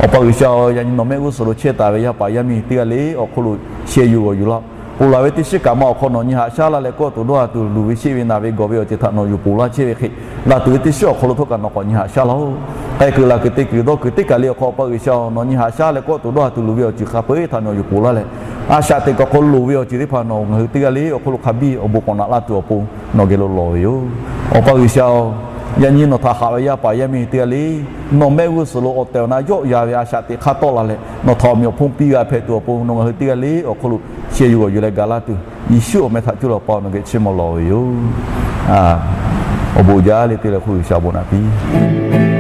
Awˬ pa G'uiˬsha-oˬ, yaꞈ nyi nawˬ mehˆ g'uˇ suhˍ lo chehˇ taˍ ve yaˇ paˍ yaˇ miˇ teˇ g'aˇ le awˬ hk'oˆ lo sheh yuˬ g'awˬ yuˬ laˇ-oˬ. Ponˬ laˬ ve teˇ shiˉ kaꞈ ma awˬ hk'aw nawˬ nyi haꞈ shaˉ laˇ leh kawˆ tuˬ dawˇ ha tuˬ luˬ ve sheˆ ve naˬ ve gawˬ ve awˬ ceuˬ htaꞈ nawˬ yuˬ ponˬ laˇ chehˇ ve hk'e, laˬ tuˬ ve teˇ shiˉ awˬ hk'aw lo htawˇ kaꞈ nawˬ k'awꞈ nyi haꞈ shaˉ laˇ-oˬ. K'ai kuiˬ laˬ kuiˬ te kuiˬ dawˇ kuiˬ teˇ kaˬ le awˬ hk'aw Awˬ pa G'uiˬsha-oˬ, nawˬ nyi haꞈ shaˉ leh kawˆ tuˬ dawˇ ha tuˬ luˬ ve awˬ ceuˬ hk'a peu-eˬ htaꞈ nawˬ yuˬ ponˬ laˇ leh, a shaꞈ teꞈ kuiˬ awˬ hk'aw loˍ ve awˬ ceuˬ teˇ hpaˍ nawˬ ngaˬ hui teˇ g'aˇ le awˬ hk'oˆ lo hk'a biˇ awˬ bon k'awꞈ naꞈ laˇ tuˬ awˬ pon nawˬ geh lo lawˬ ve yoˬ. Awˬ pa G'uiˬsha-oˬ, yaꞈ nyi nawˬ htaꞈ haꞈ ve yaˇ paˍ yaˇ miˇ teˇ g'aˇ le nawˬ mehˆ g'uˇ suhˍ lo awˬ tehˬ awˬ na yawˆ yan ve a shaꞈ teꞈ hk'aˇ tawˆ la leh, nawˬ htaꞈ awˬ meꞈ awˬ hponˇ piˇ g'a hpehꞈ tuˬ awˬ pon nawˬ ngaˬ hui teˇ g'aˇ le awˬ hk'oˆ lo sheh yuˬ g'awˬ yuˬ leh ga laˇ tuˬ, Yeˍsuˆ awˬ meh htaꞈ cuˇ leh Awˬ pa nawˬ geh chiˇ mvuh lawˬ ve yoˬ. Awˬ bon jaˇ le teˇ leh hk'oˆ G'uiˬsha awˬ bon naꞈ piˇ